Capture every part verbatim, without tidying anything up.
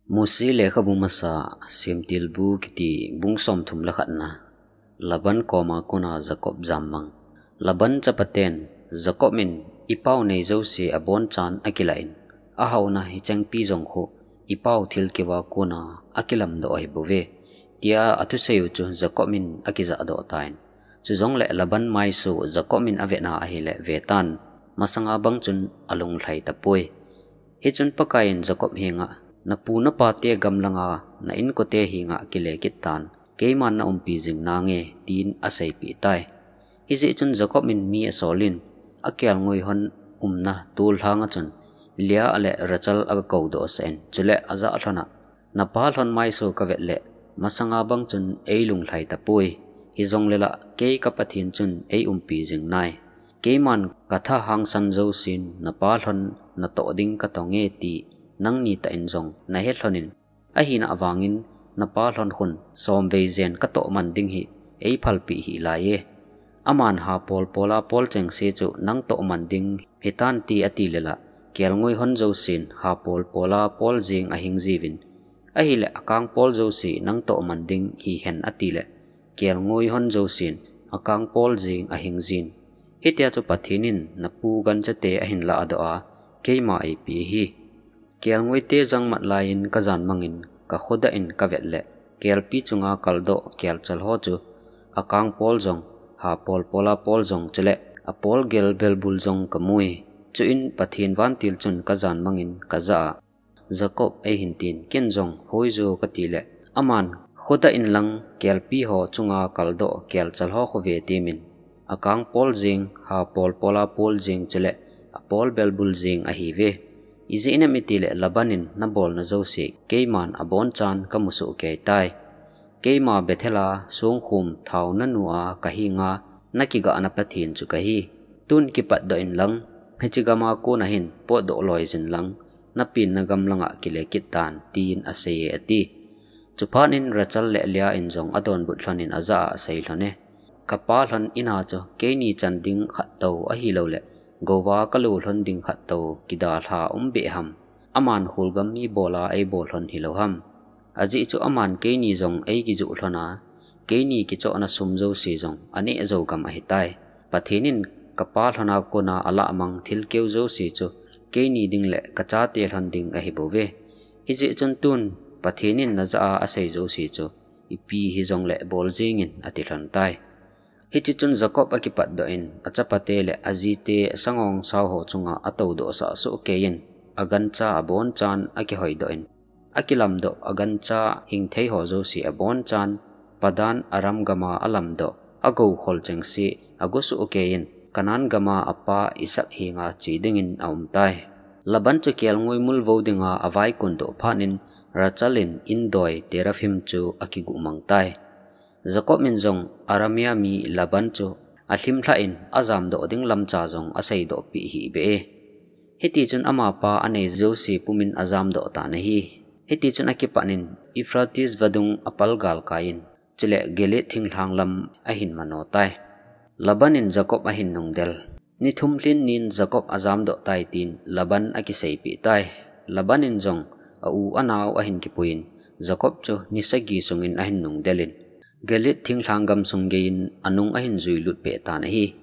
Mose lekhabu masa, Semtilbu kiti bung somthum le khatna. Laban koma kona Jacob jammang. Laban chapaten, Jacob in ipau nei jouse abonchan akilah in, ahaona hichengpi jong khu ipau thilkeuva kona akilamdoh ahi bouve, tia athusei u chu Jacob in akijahdoh tan. Chujongle Laban maisu Jacob in avetna ahile vetan, masanga bang chun alunglhai tapoi. Hichun Pakaiyin Jacob henga, napu napate gamlanga na inkote henga kile kit tan, keiman naumpi jing nange, tin aseipeh tai. Hijeh chun Jacob in mi asolin, akelngoi hon umna tol lhanga chun, Leah le Rachel agakoudoh sah in, chule ajah lhona, napa lhon maisu kavet le, masanga bang chun eilunglhai tapoi, hijongle la kei ka Pathen chun eiumpi jing nai. Keiman katha hangsan jousen napa lhon natoh ding katonge ti nangni tah in jong nahet lhonin, ahina vangin napa lhon khun somvei jen katoh man ding hi eiphalpeh hih laiye. Aman ha polpola pol chengse chu nangtoh man ding hitan ti atile la, kelngoi hon jousen ha polpola pol jeng ahing jiuvin, ahile akang pol jouse nangtoh man ding hihen atile, kelngoi hon jousen akang pol jeng ahing jin. Hitia chu Pathen in napu ganchate ahin lahdoh a, keima eipeh ahi. Kelngoite jangmat laiyin kajan mangin kakhodah in kavet le, kelpi chunga kaldoh kelchal ho chu akang pol jong, ha polpola pol jong chule apol gelbelbul jong kamui. Chuin Pathen vantil chun kajan mangin kajah a, Jacob eihin tin, ken jong hoijo katile, aman khodah inlang kelpi ho chunga kaldoh kelchal ho khu vetemin, akang pol jeng, ha polpola pol jeng chule apol belbul jeng ahiuve. Ijeh inem itile Laban in nabolna jouse keiman abonchan kamusoh kei tai. Keima Bethel a songkhom thao nanu a kahenga nakigahna Pathen chu kahi. Tun kipatdoh inlang, hiche gama kona hin potdoh loijin lang, napenna gamlanga kile kit tan, tin aseiye ati. Chuphat in Rachel le Leah in jong adonbut lhonin ajah a asei lhone, kapa lhon ina chu keini chan ding khattou ahiloule gouva kalo lhon ding khattou kidalha um beh ham. Aman kholgam mi bola eibol lhon hilou ham. Ajeh chu aman keini jong eikijoh lhona, keini kichohna sum jouse jong aneh jou gam ahitai. Pathen in kapa lhona kona alahmang thilkeu jouse chu keini ding le kachate lhon ding ahi bouve. Hijeh chun tun Pathen in najah a asei jouse chu ipi hijongle bol jengin ati lhon tai. Hitichun Jacob akipatdoh in, achapate le ajite sangong sao ho chunga atoudoh sah sohkeiyin, agancha abonchan akihoidoh in, akilamdoh agancha hingthei ho jouse abonchan, Padan Aram gama alamdoh, agou khol chengse ago sohkeiyin, Canaan gama apa Isaac henga che dingin aum tai. Laban chu kelngoi mulvou dinga avaikondoh phat in, Rachel in indoi Teraphim chu akiguh mang tai. Jacob in jong Aramea mi Laban chu alhimlhah in ajamdoh ding lamcha jong aseidohpeh hih beh e. Hitichun amapa anei jouse pumin ajamdoh tan ahi. Hitichun akipat in Euphrates vadung apal galkai in, chule Gilead thinglhang lam ahin mano tai. Laban in Jacob ahin nungdel. Ni thum lhin nin Jacob ajamdoh tai tin Laban akiseipeh tai. Laban in jong a u anao ahin kipuiyin, Jacob chu ni sagi sungin ahin nungdel in, Gilead thinglhang gamsung geiyin anung ahin juilut peh tan ahi.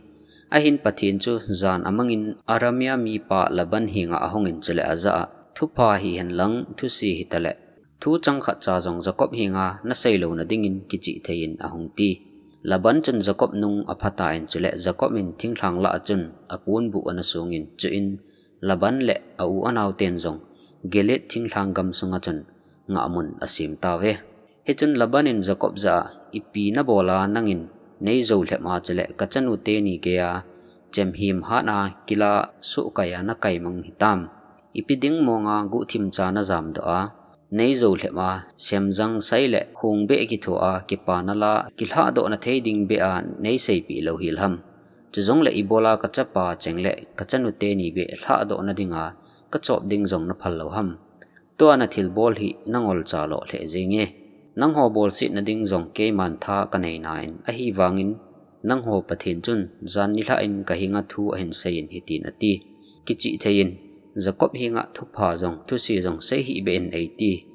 Ahin Pathen chu jan amangin Aramea mipa Laban henga ahungin chule ajah a, thupha hihen lang thuse hitale, thu changkhat cha jong Jacob henga nasei louna dingin kichih theiyin ahung ti. Laban chun Jacob nung aphatai in chule Jacob in thinglhang lah a chun aponbuh ana songin, chuin Laban le a u anaoten jong Gilead thinglhang gamsunga chun ngahmun asem tauve. Hichun Laban in Jacob jah a, ipi nabola nangin neijou lhep a chule kachanu teni geiya chemhim hat a kila sohkai a nakai mang hitam? Ipi ding monga guhthim cha najamdoh a, neijou lhep a, semjang sai le khongbeh kitho a, kipana la kilhahdoh na thei ding beh a neiseipeh lou hel ham? Chujongle ibola kachapa cheng le kachanu teni beh lhahdoh na dinga kachop ding jong naphal lou ham? Tua nathilbol hi nangolcha lou lheh jenge. Nangho bolsetna ding jong keiman tha kanei nan, ahivangin nangho Pathen chun jan nilhah in kahenga thu ahin seiyin hitin ati. Kichih theiyin, Jacob henga thupha jong thuse jong sei hih beh in eiti.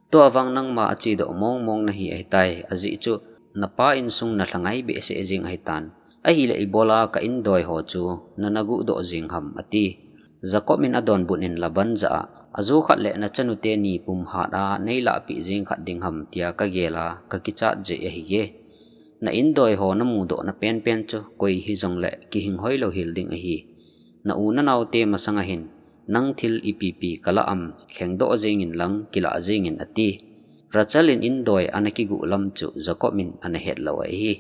Tua vang nangma achedoh mong mong nahi ahitai, ajeh chu napa insung nalha ngai behseh jeng ahitan. Ahileh ibola ka indoi ho chu nana guhdoh jeng ham, ati. Jacob in adonbut in Laban jah a, ajo khat le nachanu teni pum hat a neilahpeh jeng khat ding ham tia kagel a kakichat jeh ahi e. Na indoi ho namudoh na penpen chu koi hijongleh kihing hoilou hel ding ahi. Na u na naote masang a hin, nang thil ipi pi kalah am, lhengdoh jeng inlang kilah jeng in, ati. Rachel in indoi ana kiguh lam chu Jacob in ana het lou ahi.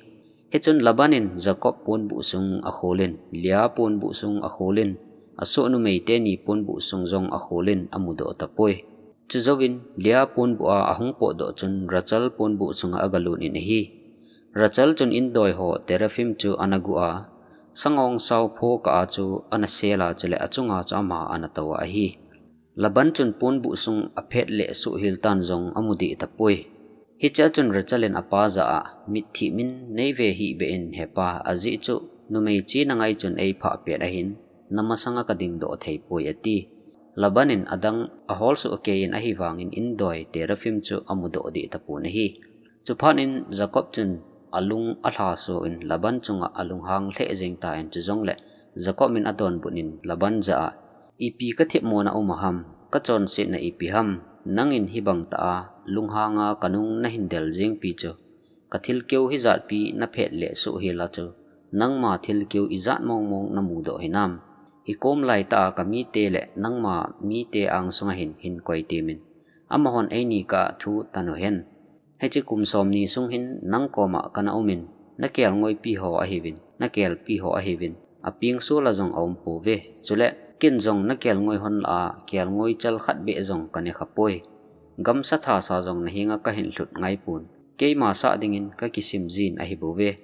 Hichun Laban in Jacob ponbuh sung akhol in, Leah ponbuh sung akhol in, asoh numei teni ponbuh sung jong akhol in amudoh tapoi. Chujouvin Leah ponbuh a ahung potdoh chun Rachel ponbuh sunga agalut in ahi. Rachel chun indoi ho teraphim chu ana guh a, sangong sao pho kah a chu ana sel a, chuleh achunga chu ama ana tou a ahi. Laban chun ponbuh sung aphet le suhhel tan jong amu deh tapoi. Hichea chun Rachel in apa jah a, mitthim in neive hih beh in hepa, ajeh chu numei chena ngai chun eiphah pet ahin, namasanga kadingdoh theipoi, ati. Laban in adang ahol soh kei in ahivangin indoi teraphim chu amudoh deh tapon ahi. Chuphat in Jacob chun alung alha soh in Laban chunga alunghang lheh jeng tan, chujongleh Jacob in adonbut in Laban jah a, ipi kathemmo na um a ham, kachonsetna ipi ham, nangin hibang tah a lunghang a kanung nahin del jeng pi chu, kathilkeu hijat pi naphet le suhhel a chu, nangma thilkeu ijat mong mong namudoh hinam. Hikom laitah a kamite le nangma mite angsunga hin hin koi temin, amahon eini kah a thu tan uhen. Hiche kum somni sung hin nang koma kana um in, nakelngoipi ho ahiuvin, nakelpi ho ahiuvin, apeng sola jong aum pouve. Chuleh ken jong nakelngoi hon lah a kelngoi chal khat beh jong kane khapoi. Gamsa thasa jong nahenga kahin lhut ngaipon, keima sah dingin kakisem jin ahibouve.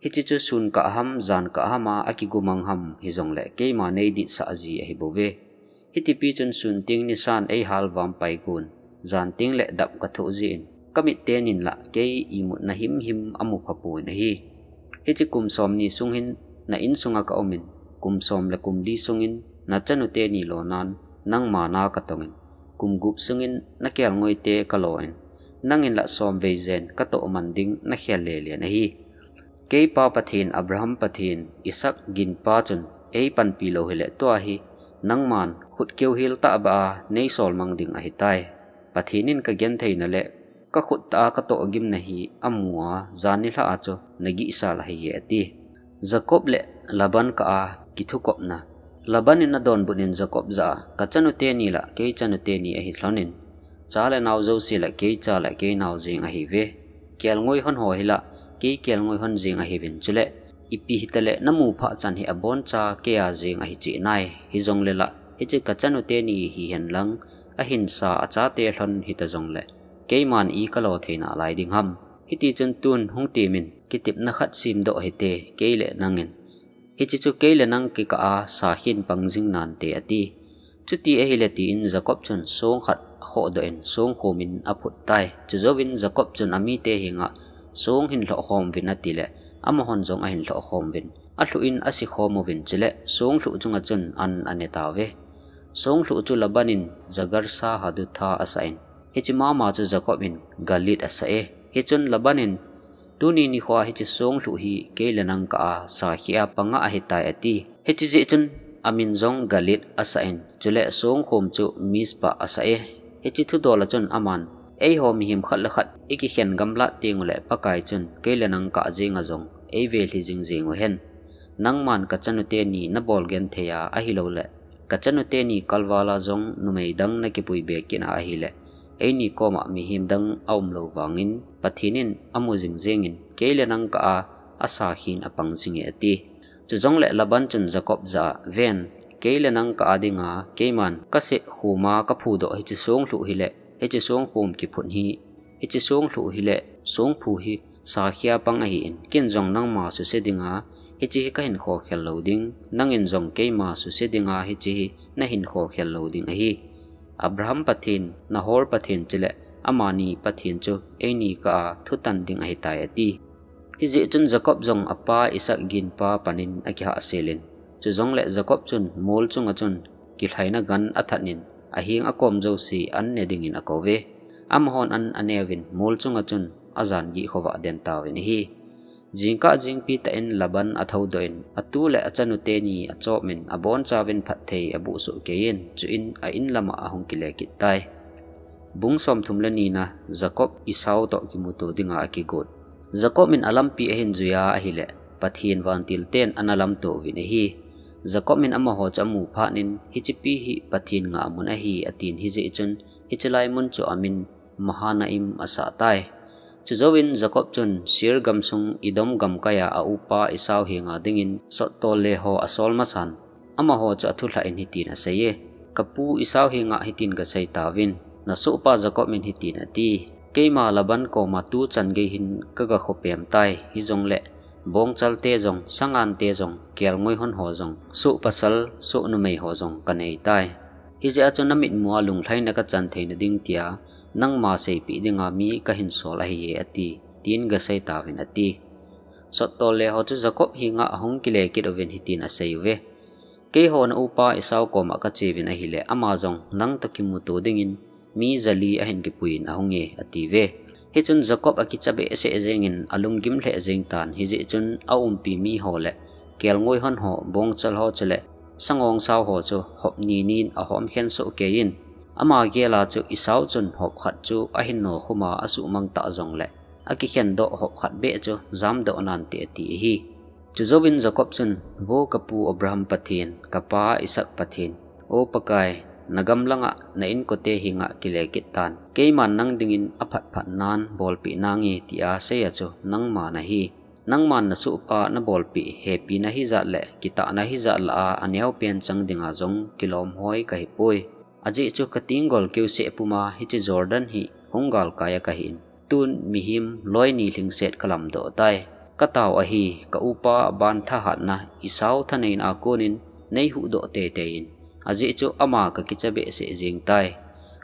Hiche chu sun kah ham, jan kah ham a akigumang ham hijongleh keima neiditsah ji ahibouve. Hitipi chun sun teng nisan eihal vampai gon, jan teng le dap kathoh jin, kamit tenin lah kei imutna himhim amu phapon ahi. Hiche kum somni sung hin na insunga kaum in, kum som le kum li sungin nachanu teni lonan nangma na katong in, kum gup sungin nakelngoite kalo in, nangin lah somvei jen katoh man ding nakhel lelen ahi. Keipa Pathen, Abraham Pathen, Isaac ginpa chun eipanpi lou hileh tua hi nangman khut keuhel tah beh a neisol mang ding ahitai. Pathen in kagentheina le kakhut tah a katoh gimna hi amu a, jan nilhah a chu nagihsal ahiye, ati. Jacob le Laban kah a kithukopna. Laban in adonbut in Jacob jah a, kachanu teni lah kei chanu teni ahi lhonin, cha le nao jouse lah kei cha le kei nao jeng ahiuve. Kelngoi hon ho hi lah kei kelngoi hon jeng ahiuvin, chuleh ipi hitaleh namu phah chan hi aboncha keia jeng ahi cheh nai. Hijongle lah hiche kachanu teni hihen lang, ahinsa achate lhon hita jongleh keiman i kalo thei nalai ding ham. Hitichun tun hung temin, kitepna khat semdoh hite, kei le nangin. Hiche chu kei le nang kikah a sakhin pang jing nante, ati. Chuti ahile tin Jacob chun song khat akhohdoh in songkhom in aphut tai. Chujouvin Jacob chun amite henga, song hin lhohkhom uvin, atileh amahon jong ahin lhohkhom uvin, alhuh in asikhom uvin, chuleh songlhuh chunga chun an ane tauve. Songlhuh chu Laban in Jegar-sahadutha asah in, hiche mama chu Jacob in Galeed asah e. Hichun Laban in, tuni nikhoa hiche songlhuh hi kei le nang kah a sakhi a panga ahitai, ati. Hiche jeh chun amin jong Galeed asah in, chuleh songkhom chu Mizpah asah e. Hiche thudol a chun aman, eiho mihem khat le khat ikikhen gamlat tenguleh Pakai chun kei le nang kah jenga jong eivelhi jing jeng uhen. Nangman kachanu teni nabol genthei a ahilouleh, kachanu teni kalval a jong numei dang nakipui be kit a ahileh, eini koma mihem dang aumlou vangin Pathen in amu jing jengin kei le nang kah a asakhin apang jinge, ati. Chujongleh Laban chun Jacob jah a, ven, kei le nang kah a dinga keiman kaseh khoma kaphudoh hiche songlhuh hileh hiche songkhom kiphut hi, hiche songlhuh hileh songphu hi sakhi a pang ahin, ken jong nangma suse dinga hiche hi kahin khokhel lou ding, nangin jong keima suse dinga hiche hi nahin khokhel lou ding ahi. Abraham Pathen, Nahor Pathen chuleh amani Pathen chu eini kah a thutan ding ahitai, ati. Hijeh chun Jacob jong apa Isaac ginpa panin akihahsel in, chujongleh Jacob chun mol chunga chun kilhaina gan athat in, aheng akom jouse an ne dingin akouve. Amahon an aneuvin mol chunga chun ajan gih khovah den tauvin ahi. Jingkah jingpi tah in Laban athoudoh in, atu le achanu teni achopmin abonchauvin phatthei abuh sohkeiyin, chuin a-in lama ahung kile kit tai. Bung somthum le nina, Jacob Esau toh kimuto dinga akigot. Jacob in alampi ahin juiya ahileh, Pathen vantil ten ana lamto uvin ahi. Jacob in amaho chu amu phatnin, hichepi hi Pathen ngahmun ahi, atin hijeh chun, hichelai mun chu amin Mahanaim asah tai. Chujouvin Jacob chun Seir gamsung Edom gamkaiya a-upa Esau henga dingin sottol leho asol masan, amaho chu athulhah in hitin aseiye, Kapu Esau henga hitin kasei tauvin, nasohpa Jacob in hitin ati, Keima Laban koma tuchan gei hin kaga khopem tai, hijongleh bongchalte jong, sangante jong, kelngoi hon ho jong, soh pasal, soh numei ho jong kanei tai. Hijeh a chu namitmua lunglhaina kachan theina ding tia, nangma seipeh dinga mi kahin sol ahiye ati, tin gasei tauvin ati. Sottol leho chu Jacob henga ahung kile kit uvin hitin asei uve. Keiho na-upa Esau koma kacheuvin ahileh, ama jong nang toh kimuto dingin mi jali ahin kipuiyin ahunge, atiuve. Hichun Jacob akicha behseh jengin alunggim lheh jeng tan, hijeh chun aumpi miho le kelngoi hon ho, bongchal ho chuleh sangongsao ho chu hop ninin ahomkhen sohkeiyin, ama gela chu Esau chun hop khat chu ahin nokhuma asuhmang tah jongleh, akikhendoh hop khat beh chu jamdoh nante ati ahi. Chujouvin Jacob chun, Vo kapu Abraham Pathen, kapa Isaac Pathen, O Pakai, nagamlanga na-inkote henga kile kit tan, keiman nang dingin aphatphat nan bolpeh nange tia seiya chu nangma nahi. Nangman nasohpa nabolpeh hepina hijat le kitahna hijat lah a aneopen chang dinga jong kilomhoi kahipoi. Ajeh chu katenggol keuseh puma hiche Jordan hi hung galkaiya kahin, tun mihem loi ni lhingset kalamdoh tai. Katao ahi, ka-upa ban thahatna Esau thaneina konin neihuhdoh teitei in, ajeh chu ama kakicha behseh jeng tai.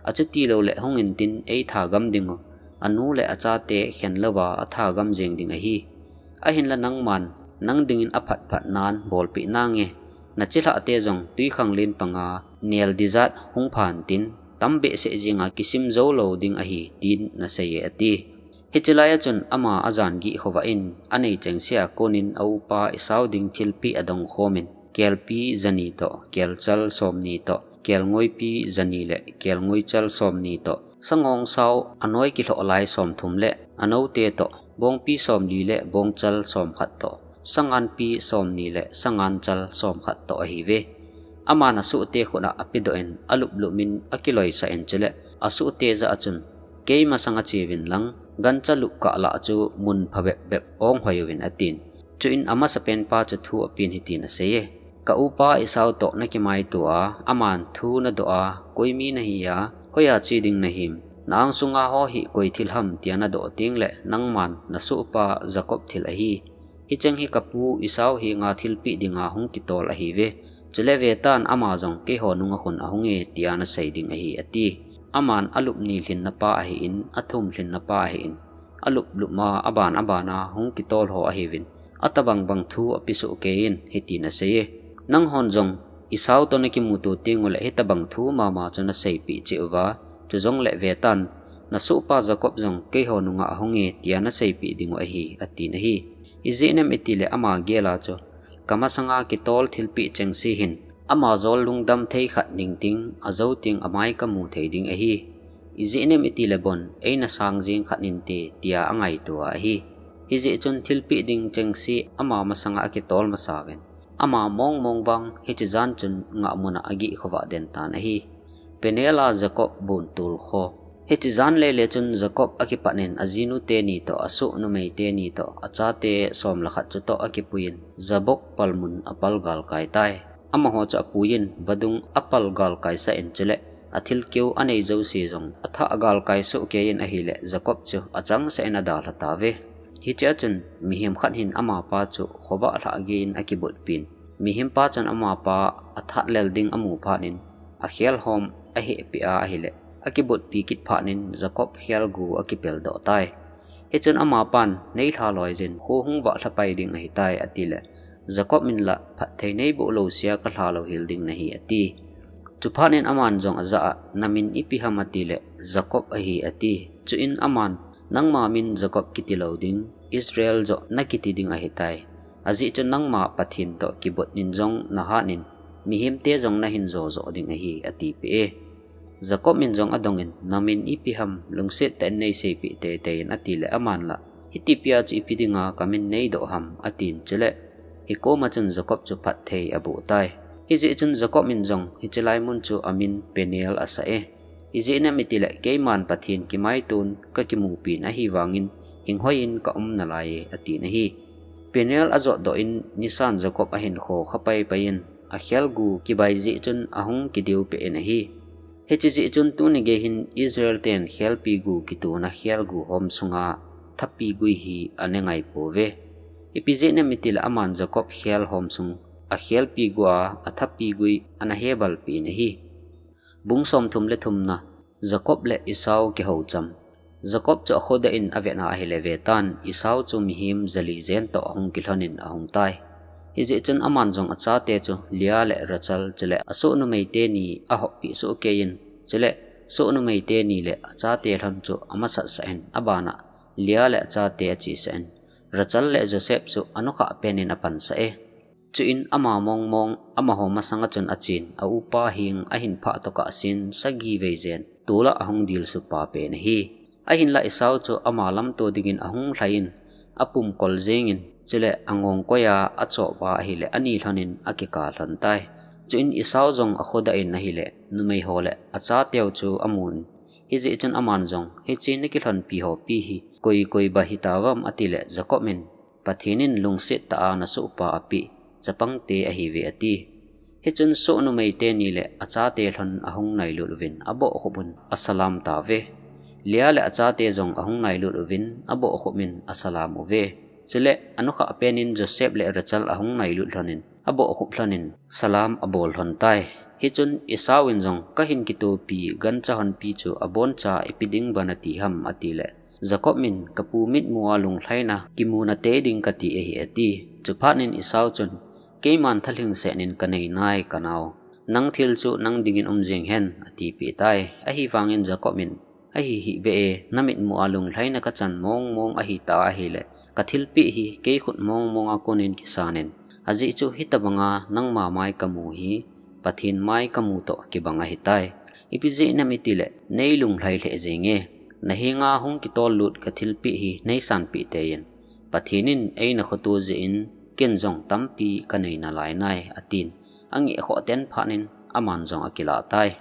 Achutilouleh hung intin eitha gam dingu, anu le achate khenlouva atha gam jeng ding ahi. Ahinla nangman nang dingin aphatphat nan bolpeh nange, nachilhahte jong twikhanglen panga nel dijat hung phan tin, tambehseh jenga kisim joulou ding ahi, tin naseiye ati. Hichelaiya chun ama ajan gihkhovah in, anei chengsea konin a-upa Esau ding thilpeh adongkhomin, kelpi jani toh, kelchal somni toh, kelngoipi jani le kelngoichal somni toh, sangongsao anoi kilhoh lai somthum le anoute toh, bongpi somli le bongchal somkhat toh, sanganpi somni le sanganchal somkhat toh ahiuve. Aman asohte khut'a apedoh in, aluplup in akiloisah in chuleh, asohte jah a chun, Kei masanga cheuvin lang, gancha lupkah lah chu mun phabep bep onghoi uvin, atin. Chuin amasapenpa chu thu apen hitin aseiye, Ka-upa Esau toh nakimaitoa, aman thu nadoh a, Koi mi nahi a, hoiya che ding nahim? Na-angsunga ho hi koi thil ham, tia nadoh tengleh nangman nasohpa Jacob thil ahi. Hicheng hi kapu Esau henga thilpeh dinga hung kitol ahiuve. Chule vetan, ama jong keiho nunga khun ahunge, tia nasei ding ahi, ati. Aman alup ni lhinnapa ahin, athum lhinnapa ahin, aluplup ma aban abana hung kitol ho ahiuvin, atobang bang thu apesohkeiyin hitin aseiye, Nanghon jong Esau toh nakimuto tenguleh hitobang thu mama chu naseipeh cheh uva, chujongleh vetan, nasohpa Jacob jong keiho nunga ahunge, tia naseipeh dingu ahi, atin ahi. Ijeh inem itileh ama gela chu, Kamasanga kitol thilpeh chengse hin, ama jol lungdam thei khat ningting, ajou teng amai kamu thei ding ahi. Ijeh inem itileh bon, eina sang jeng khat inte, tia angaitoa ahi. Hijeh chun thilpeh ding chengse ama masanga akitol masauvin, ama mongmong vang hiche jan chun ngahmuna agihkhovah den tan ahi. Peniel a Jacob bontol kho. Hiche jan lele chun Jacob akipat in ajinu teni toh, asoh numei teni toh, achate somlekhat chutoh akipuiyin, Jabbok palmun apal galkai tai. Amaho chu apuiyin, vadung apal galkaisah in chuleh, athilkeu anei jouse jong athah galkai sohkeiyin ahileh, Jacob chu achangseh in adalha tauve. Hichea chun mihem khat hin amapa chu khovah lhah geiyin akibotpin, mihempa chun amapa athat lel ding amu phatnin, akhelhom ahehpeh a ahileh, akibotpi kit phatnin Jacob khelgu akipeldoh tai. Hichun amapan, Neilha loiyin, kho hung vahlhapai ding ahitai, atileh, Jacob in la, Phatthei neiboh lousea kalha louhel ding nahi, ati. Chuphat in aman jong ajah a, "Namin ipi ham?" ati le, "Jacob ahi," ati. Chuin aman, "Nangma min Jacob kiti lou ding, Israel joh nakiti ding ahitai. Ajeh chu nangma Pathen toh kibotnin jong nahat in, mihemte jong nahin jojo ding ahi," atipeh e. Jacob in jong adongin, "Namin ipi ham, lungset tah in neiseipeh teitei in," ati le aman la, "Hiti pia chu ipi dinga kamin neidoh ham?" atin, chule hikoma chun Jacob chu phatthei aboh tai. Hijeh chun Jacob in jong hiche lai mun chu amin Peniel asah e. Ijeh inem iti le, "Keiman Pathen kimaito'n kakimupin ahivangin hinghoi in kaum nalai e," atin ahi. Peniel ajotdoh in nisan Jacob ahin kho kha paipai in, akhelgu kibai jeh chun ahung kidiu peh in ahi. Hiche jeh chun tuni gei hin Israel ten khelpi gu kituna khelgu hom sunga thapi gui hi ana ngai pouve. Ipi jeh inem iti le aman Jacob khel hom sung akhelpi gu a athapi gui ana hebal peh in ahi. Bung somthum le thumna, Jacob le Esau kihoucham. Jacob chu akhodah in avet a ahile vetan, Esau chu mihem jali jen toh ahung kilhon in ahung tai. Hijeh chun aman jong achate chu Leah le Rachel chule asoh numei teni ahoppi soh kei in, chule soh numei teni le achate lhon chu amasat sah in, abana Leah le achate achesah in, Rachel le Joseph chu anukhah pen in apansah e. Chuin ama mongmong amaho masanga chun achen, aupa heng ahin phah tokah sin sagi vei jen tola ahung dilsuh pa pen ahi. Ahinla Esau chu ama lamto dingin ahung lhai in, apum kol jeng in, chule angong koi a achoh pa ahile ani lhon in akikah lhon tai. Chuin Esau jong akhodah in ahile, numei ho le achateu chu amun, hijeh chun aman jong, "Hiche nakilhonpi ho pi hi koi koi ba hitauvem?" ati le Jacob in, "Pathen in lungset tah a nasohpa apeh chapangte ahiuve," ati. Hichun soh numei teni le achate lhon ahung nailut uvin abohkhup un asalam tauve. Leah le achate jong ahung nailut uvin abohkhup in asalam uve. Chule anukhah pen in Joseph le Rachel ahung nailut lhon in abohkhup lhon in salam abol lhon tai. Hichun Esau in jong, "Kahin kitopi gancha honpi chu aboncha ipi ding ba nati ham?" ati le, Jacob in, "Kapu mitmu a lunglhaina kimu natei ding kati ahi," ati. Chuphat in Esau chun, "Keiman thalhingset in kanei nai kanao. Nang thil chu nang dingin um jeng hen," atipeh tai. Ahivangin Jacob in, "Ahi hih beh e, namitmu a lunglhaina kachan mongmong ahita ahile, kathilpeh hi kei khut mongmong a konin kisan in, ajeh chu hitabanga nangma mai kamu hi Pathen mai kamu toh kibang ahitai. Ipi jeh inem iti le, neilunglhai lheh jenge. Nahenga hung kitol lut kathilpeh hi neisanpeh tei in. Pathen in eina khoto jeh in ken jong tampi kanei nalai nai," atin. Angeh khoh ten phat in aman jong akilah tai.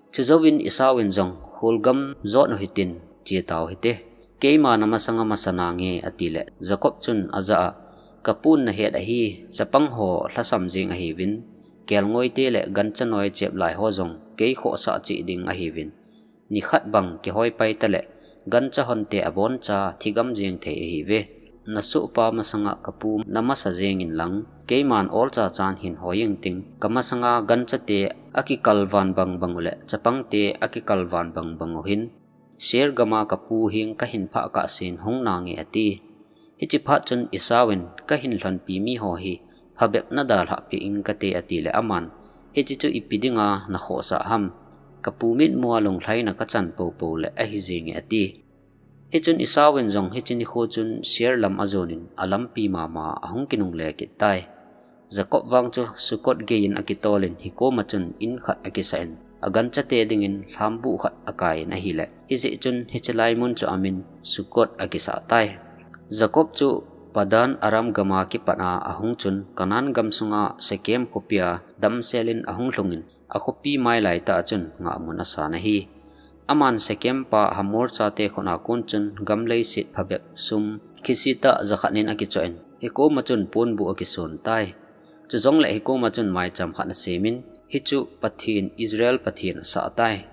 Chujouvin Esau in jong, "Kholgam jot u hitin, che tau hite. Keima namasanga masa nange," ati le, Jacob chun ajah a, "Kapun nahet ahi, chapang ho lhasam jeng ahiuvin, kelngoi te le gancha noi chep lai ho jong kei khohsah cheh ding ahiuvin. Nikhat bang kihoi pai tale, gancha honte aboncha thigam jeng thei ahiuve. Nasohpa masanga kapu namasa jeng in lang, keiman olcha chan hin hoi ing ting, kamasanga gancha te akikalvan bang bang u le chapang te akikalvan bang bang u hin, Seir gama kapu heng kahin phah kahsen hung nange," ati. Hiche phat chun Esau in, "Kahin lhonpi mi ho hi phabep nadalhah peh ing kate," ati le aman, "Hiche chu ipi dinga nakhohsah ham? Kapu mitmu a lunglhaina kachan popo le ahi jenge," ati. Hichun Esau in jong hiche nikho chun Seir lam ajon in alampi mama ahung kinungle kit tai. Jacob vang chu Sukkot gei in akitol in hikoma chun in khat akisah in, agancha te dingin lhambuh khat akai in ahile, hijeh chun hiche lai mun chu amin Sukkot akisah tai. Jacob chu Padan Aram gama kipat a ahung chun Canaan gam sunga Shechem khopi a damsel in ahung lhung in, akhopi mailai tah a chun ngahmun asan ahi. Aman Shechem pa Hamor chate khut a kon chun gam leiset phabep sum khisi tah jakhat in akichoh in, hikoma chun ponbuh akisun tai. Chujongle hikoma chun maicham khat asem in, hichu Pathen, Israel Pathen asah tai.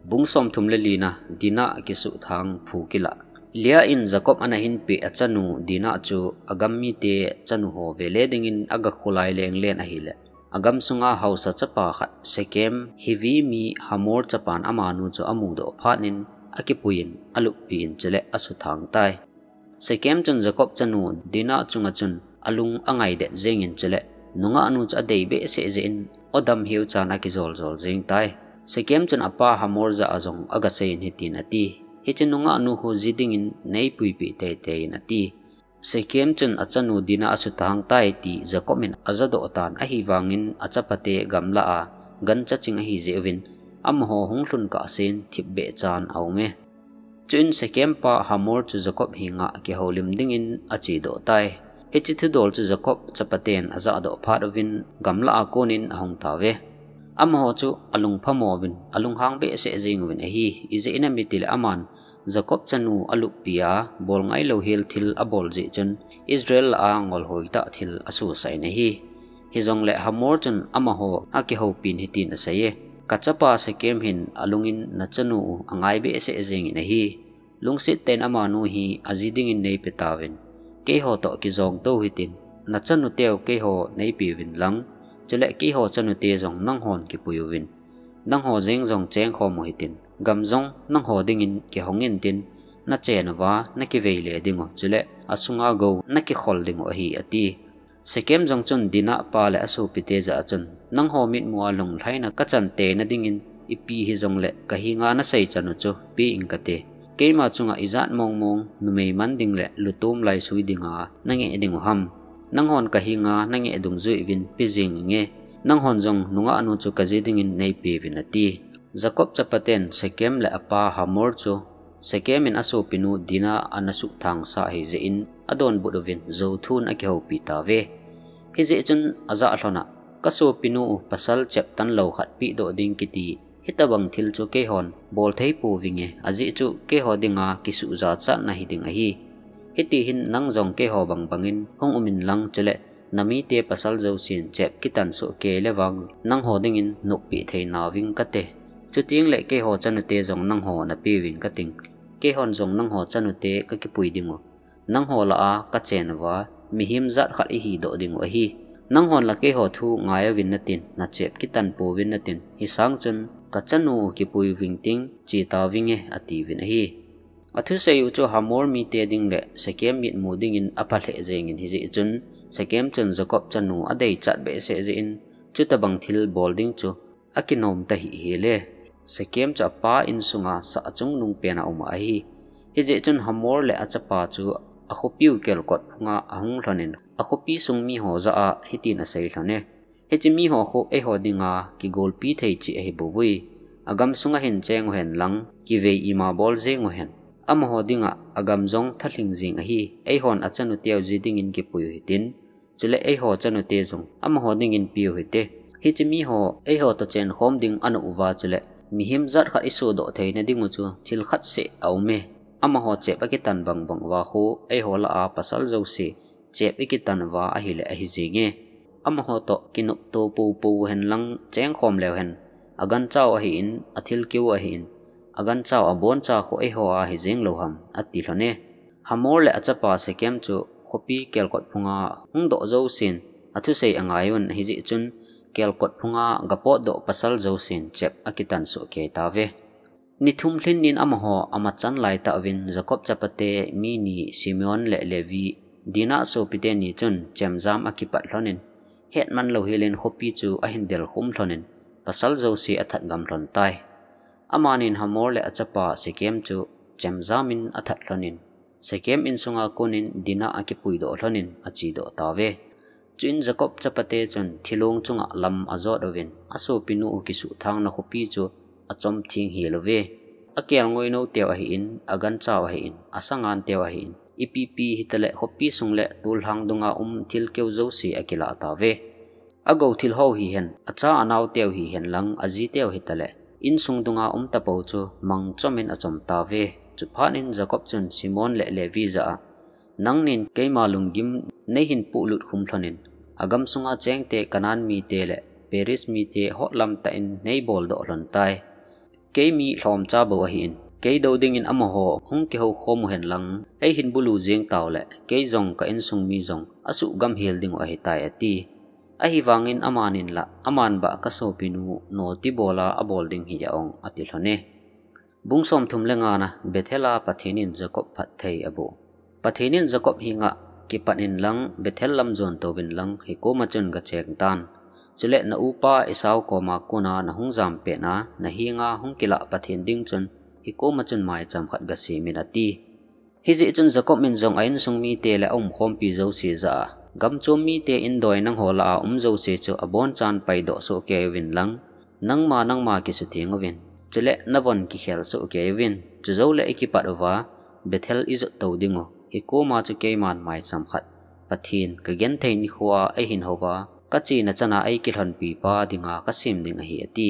Bung somthum le lina, Dinah kisuhthang phu kilah. Leah in Jacob ana hinpeh achanu Dinah chu agam mite chanu ho vele dingin aga kholai lenglen ahile, agam sunga haosa chapa khat, Shechem Hivi mi Hamor chapan amanu chu amudoh phat in, akipui in, aluppi in chule asuthang tai. Shechem chun Jacob chanu Dinah chunga chun alung angai det jeng in chule, nungah nu chu adei behseh jeh in, odam hiu chan akijol jol jing tai. Sekem chun apa Hamor jah a jong agasei in hitin ati, hiche nungah nu hu ji dingin neipuipi teitei in ati. Sekem chun achanu Dina asutang tai ti Jacob in ajadoh tan ahivangin achapate gamla a gancha ching ahi jeh uvin amaho hung lhun kah sen thipbeh chan aume. Chuin Sekem pa Hamor chu Jacob henga kihoulim dingin achedoh tai. Hiche thudol chu Jacob chapaten ajahdoh phat uvin gamla a konin ahung tauve. Amaho chu alungphamo uvin, alunghang behseh jing uvin ahi, ijeh inem itile aman Jacob chanu aluppi a, bol ngailou hel thil abol jeh chun Israel lah a ngolhoi tah thil asosah in ahi. Hijongle Hamor chun amaho akihoupin hitin aseiye, kachapa Sekem hin alungin nachanu u angai behseh jingin ahi. Lungset tah in amanu hi aji dingin neipe tauvin, keiho toh kijong tou hitin, nachanu teu keiho neipeuvin lang, chule keiho chanute jong nanghon kipui uvin. Nangho jeng jong chengkhom u hitin, gam jong nangho dingin kihong intin, nachen uva nakivei le ding u, chule asunga gou nakikhol ding u ahi, ati. Sekem jong chun Dina pa le asopite jah a chun, nangho mitmu a lunglhaina kachan teina dingin ipi hijongle kahenga nasei chan u chu pe ing kate. Keima chunga ijat mong mong numei man ding le lutom laisui dinga nangeh ding u ham? Nanghon kahenga nangeh dungjui uvin pe jing inge, nanghon jong nungah nu chu kaji dingin neipeuvin, ati. Jacob chapaten Sekem le apa Hamor chu Sekem in asopinu Dina ana suhthangsa ahi jeh in adonbut uvin jouthun akihoupi tauve. Hijeh chun ajah lhon a, kasopinu u pasal cheptan lou khat pehdoh ding kiti hitabang thil chu keihon bol thei pouvinge, ajeh chu keiho dinga kisuh jachatna hiding ahi. Hiti hin nang jong keiho bang bangin hung um inlang, chule namite pasal jousen chep kitan soh kei le vang nangho dingin noppi thei nauving kate. Chuteng le keiho chanute jong nangho napeh uving kating. Keihon jong nangho chanute kakipui ding u, nangho lah a kachen uva mihem jat khat ihidoh ding u ahi. Nanghon la keiho thu ngai uvin natin, nachep kitan pouvin natin, hisang chun kachanu u kipui uving ting che tauvinge, atiuvin ahi. Athusei u chu Hamor mite ding le Sekem mitmu dingin apha lheh jengin, hijeh chun Sekem chun Jacob chanu adeichat behseh jeh in chutabang thil bol ding chu akinom tahih hel e. Sekem chu apa insunga sah chungnung pen a um ahi. Hijeh chun Hamor le achapa chu akhopiu kelkot phunga ahung lhonin, akhopi sung miho jah a hitin asei lhon e, hiche miho khu eiho dinga kigolpi thei cheh ahi bouvui. Agam sunga hin cheng uhen lang, kivei ima bol jeng uhen. Amaho dinga agam jong thalhing jing ahi. Eihon achanuteu ji dingin kipui u hitin, chule eiho chanute jong amaho dingin pe u hite. Hiche miho eiho toh chenkhom ding anop uva, chule mihem jat khat isodoh theina ding u chu thil khat seh aum e. Amaho chep akitan bang bang uva khu eiho lah a pasal jouse chep ikitan uva ahile ahi jenge. Amaho toh kinopto poupou uhen lang, chengkhom leu hen, aganchau ahin, athilkeu ahin, aganchau aboncha khu eiho a hi jeng lou ham, ati lhon e. Hamor le achapa Sekem chu khopi kelkot phunga hungdoh jousen athusei angai un, hijeh chun kelkot phunga gapotdoh pasal jousen chep akitan soh kei tauve. Ni thum lhin nin amaho amachan laitah uvin Jacob chapate mi ni Simeon le Levi Dina sopite ni chun chemjam akipat lhonin, hetman lou helin khopi chu ahin delkhum lhonin, pasal jouse athat gam lhon tai. Amanin Hamor le achapa Sekem chu chemjam in athat lhonin, Sekem insunga konin Dina akipuidoh lhonin achedoh tauve. Chuin Jacob chapate chun thilong chunga lam ajot uvin, asopinu u kisuhthangna khopi chu achom theng hel uve. Akelngoinou teu ahin, aganchau ahin, asanganteu ahin, ipipi hitale khopi sung le tolhang dunga um thilkeu jouse akilah tauve. Agou thilho hihen, acha anaoteu hihen lang, ajiteu hitale insung dunga um tapou chu mangchomin achom tauve. Chuphat in Jacob chun Simeon le Levi jah a, nangnin keima lunggim neihin pohlut khum lhonin, agam sunga chengte Canaan mite le Periz mite hotlam tah in neiboldoh lhon tai. Kei mi lhomcha bou ahin, kei dou dingin amaho hung kihoukhom uhen lang, eihin bulu jeng taule, kei jong ka insung mi jong asuhgam hel dingu ahitai, ati. Ahivangin amanin la, aman bah kasopinu nolti bola abol ding hi aong, ati lhone. Bung somthum le ngana, Bethel a Pathen in Jacob phatthei aboh. Pathen in Jacob henga kipat inlang, Bethel lam jon touvin lang, hikoma chun gacheng tan. Chule na upa Esau koma kona nahung jam pet na, nahenga hung kilah Pathen ding chun, hikoma chun maicham khat gasemin ati. Hijeh chun Jacob in jong a insung mite le a umkhompi jouse jah a, gam chom mite indoi nangho lah a um jouse chu abonchan paidoh soh kei uvin lang, nangma nangma kisutheng uvin, chule navon kikhel soh kei uvin, chujou le ikipat uva, Bethel ijot tou ding u, hikoma chu keiman maicham khat, Pathen kagenthei nikho a eihin houva, kachena chana eikilhonpi pa dinga kasem ding ahi ati.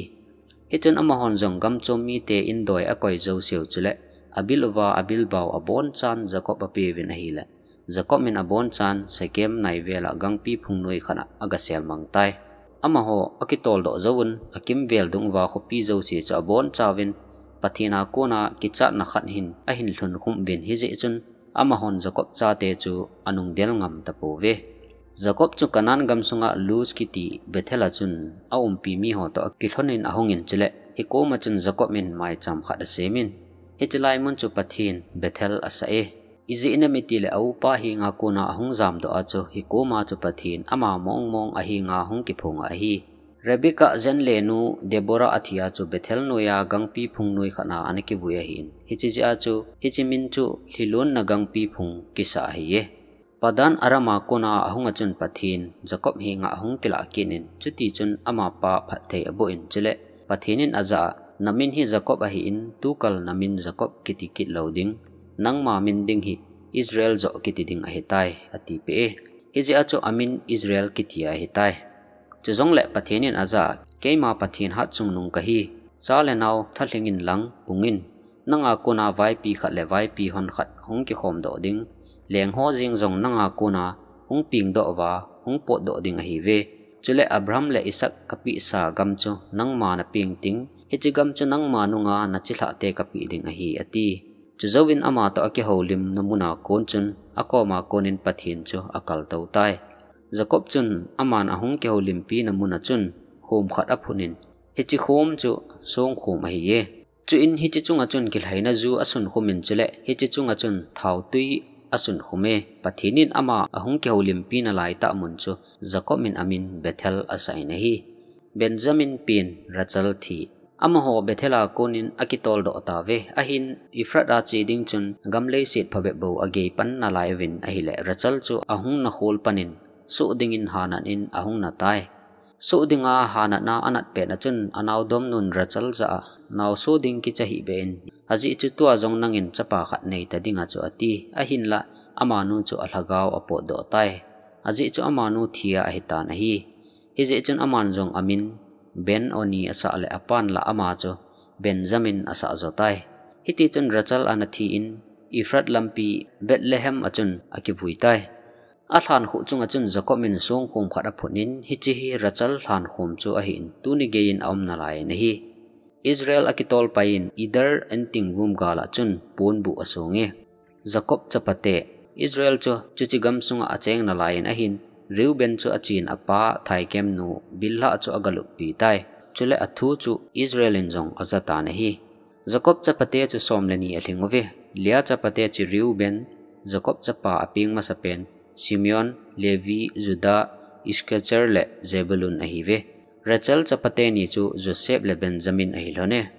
Hichun amahon jong gam chom mite indoi akoi jouseu chule, abil uva abilbau abonchan Jacob apeuvin ahile, Jacob in abonchan Shechem naivela gangpi phungnoi khat a agasel mang tai. Amaho akitoldoh jouvun, akimvel dung uva khopi jouse chu abonchauvin, Pathen a kona kichatna khat hin ahin lhunkhum uvin hijeh chun, amahon Jacob chate chu anungdel ngam tapouve. Jacob chu Canaan gamsunga Luz kiti Bethel a chun a umpi miho toh akilhonin ahungin chule, hikoma chun Jacob in maicham khat asemin, hiche lai mun chu Pathen Bethel asah e. Ijeh inem itile a upa henga kona ahung jamdoh a chu hikoma chu Pathen ama mongmong ahenga hung kiphong ahi. Rebekah jenlenu Deborah athi a chu Bethel noiya gangpi phungnoi khat a ana kivui ahin. Hiche jeh a chu, hiche min chu Lhilonna gangpi phung kisa ahiye. Padan Aram a kona ahung a chun Pathen Jacob henga ahung kilah kit in, chutichun amapa phatthei aboh in chule, Pathen in ajah a, namin hi Jacob ahin, tukal namin Jacob kiti kit lou ding, nangma min ding hi Israel joh kiti ding ahitai, atipeh e. Hijeh a chu amin Israel kiti ahitai. Chujongle Pathen in ajah a, keima Pathen hatchungnung kahi, cha le nao thalhingin lang pungin, nanga kona vaipi khat le vaipi hon khat hung kikhomdoh ding, lengho jeng jong nanga kona hung pengdoh uva, hung potdoh ding ahiuve. Chule Abraham le Isaac kapehsa gam chu nangma napeng ding, hiche gam chu nangma nunga nachilhahte kapeh ding ahi, ati. Chujouvin ama toh akihoulimna muna kon chun, akoma konin Pathen chu akaltou tai. Jacob chun aman ahung kihoulimpina muna chun khom khat aphunin, hiche khom chu songkhom ahiye. Chuin hiche chunga chun kilhaina ju asunkhumin chule, hiche chunga chun thaotui asunkhume. Pathen in ama ahung kihoulimpi nalaitah mun chu Jacob in amin Bethel asah in ahi. Benjamin pen Rachel thi. Amaho Bethel a konin akitoldoh tauve. Ahin Ephrath a che ding chun gamleiset phabep bou ageipan nalaiuvin ahile, Rachel chu ahung nakhol panin soh dingin hanat in ahung natai. Soh dinga hanatna anat petna chun anaodomnun Rachel jah a, naoso ding kicha hih beh in, ajeh chu tua jong nangin chapa khat neita dinga chu ati, ahinla amanu chu alhagao apotdoh tai. Ajeh chu amanu thia ahitan ahi. Hijeh chun aman jong amin Ben-oni asah le apan la ama chu Benjamin asah jotai. Hitichun Rachel ana thi in Ephrath lampi Bethlehem a chun akivui tai. Alhankhuh chunga chun Jacob in songkhom khat aphutnin, hiche hi Rachel lhankhom chu ahin, tuni geiyin aum nalai in ahi. Israel akitolpai in Eder enting vum gal a chun ponbuh asonge. Jacob chapate. Israel chu chuche gamsunga acheng nalai in ahin, Reuben chu achen apa thaikemnu Bilhah chu agaluppi tai. Chule athu chu Israel in jong ajatan ahi. Jacob chapate chu som le ni alhinguve. Leah chapate chu Reuben, Jacob chapa apeng masapen, Simeon, Levi, Judah, Issachar le Zebulun ahiuve. Rachel chapate ni chu Joseph le Benjamin ahilhone.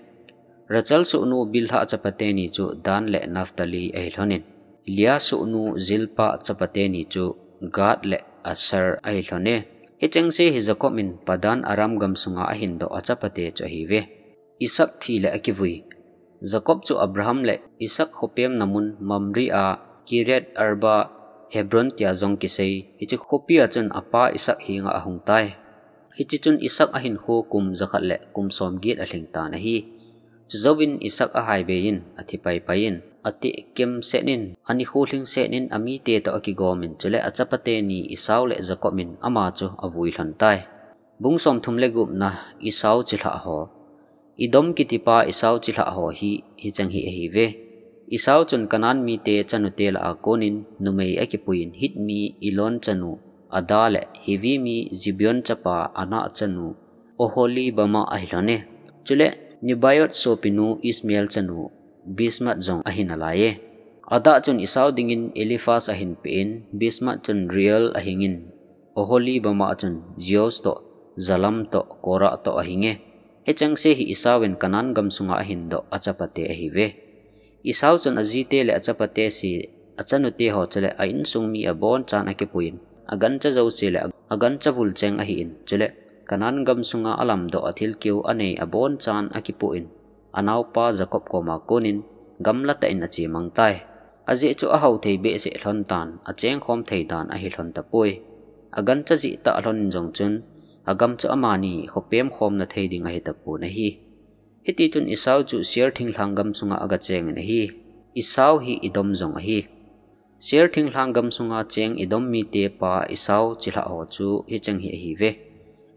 Rachel sohnu Bilhah chapate ni chu Dan le Naphtali ahilhonin, Leah sohnu Zilpah chapate ni chu Gad le Asher ahilhone. Hichengse hi Jacob in Padan Aram gamsunga ahindoh a chapate chu ahiuve. Isaac thi le akivui. Jacob chu Abraham le Isaac khopemna mun Mamre a Kiriath Arba, Hebron tia jong kisei, hiche khopi a chun apa Isaac henga ahungtai. Hiche chun Isaac ahinkho kum jakhat le kum somget alhingtan ahi. Chujouvin Isaac ahaibe in, athi paipai in, atehkem setnin, anikho lhing setnin, amite toh akigomin, chule achapate ni Esau le Jacob in ama chu avui lhontai. Bung somthum le gupna. Esau chilhah ho. Edom kitipa Esau chilhah ho hi, hicheng hi ahiuve. Esau chun Canaan mite chanute lah a konin numei akipuiyin, Hit mi Elon chanu Adah le Hivi mi Zibeon chapa Anah chanu Oholibamah ahilhone. Chule Nebaioth sopinu Ishmael chanu Basemath jong ahinalaiye. Adah chun Esau dingin Eliphaz ahinpeh in, Basemath chun Reuel ahingin, Oholibamah chun Jeush toh Jalam toh, Korah toh ahinge. Hichengse hi Esau in Canaan gamsunga ahindoh achapate ahiuve. Esau chun ajite le achapate seh, achanute ho chule a insung mi abonchan akipuiyin, agancha jouse le agancha vulcheng ahin, chule Canaan gamsunga alamdoh a thilkeo anei abonchan akipuiyin, anaopa Jacob koma konin gamlatah in achemang tai. Ajeh chu ahao thei behseh lhon tan, achengkhom thei dan ahi lhon tapoi. Agancha jihtah lhonin jong chun, agam chu amani khopem khomna thei ding ahi tapon ahi. Hitichun Esau chu Seir thinglhang gamsunga agachengin ahi. Esau hi Edom jong ahi. Seir thinglhang gamsunga cheng Edom mite pa Esau chilhah ho chu hicheng hi ahiuve.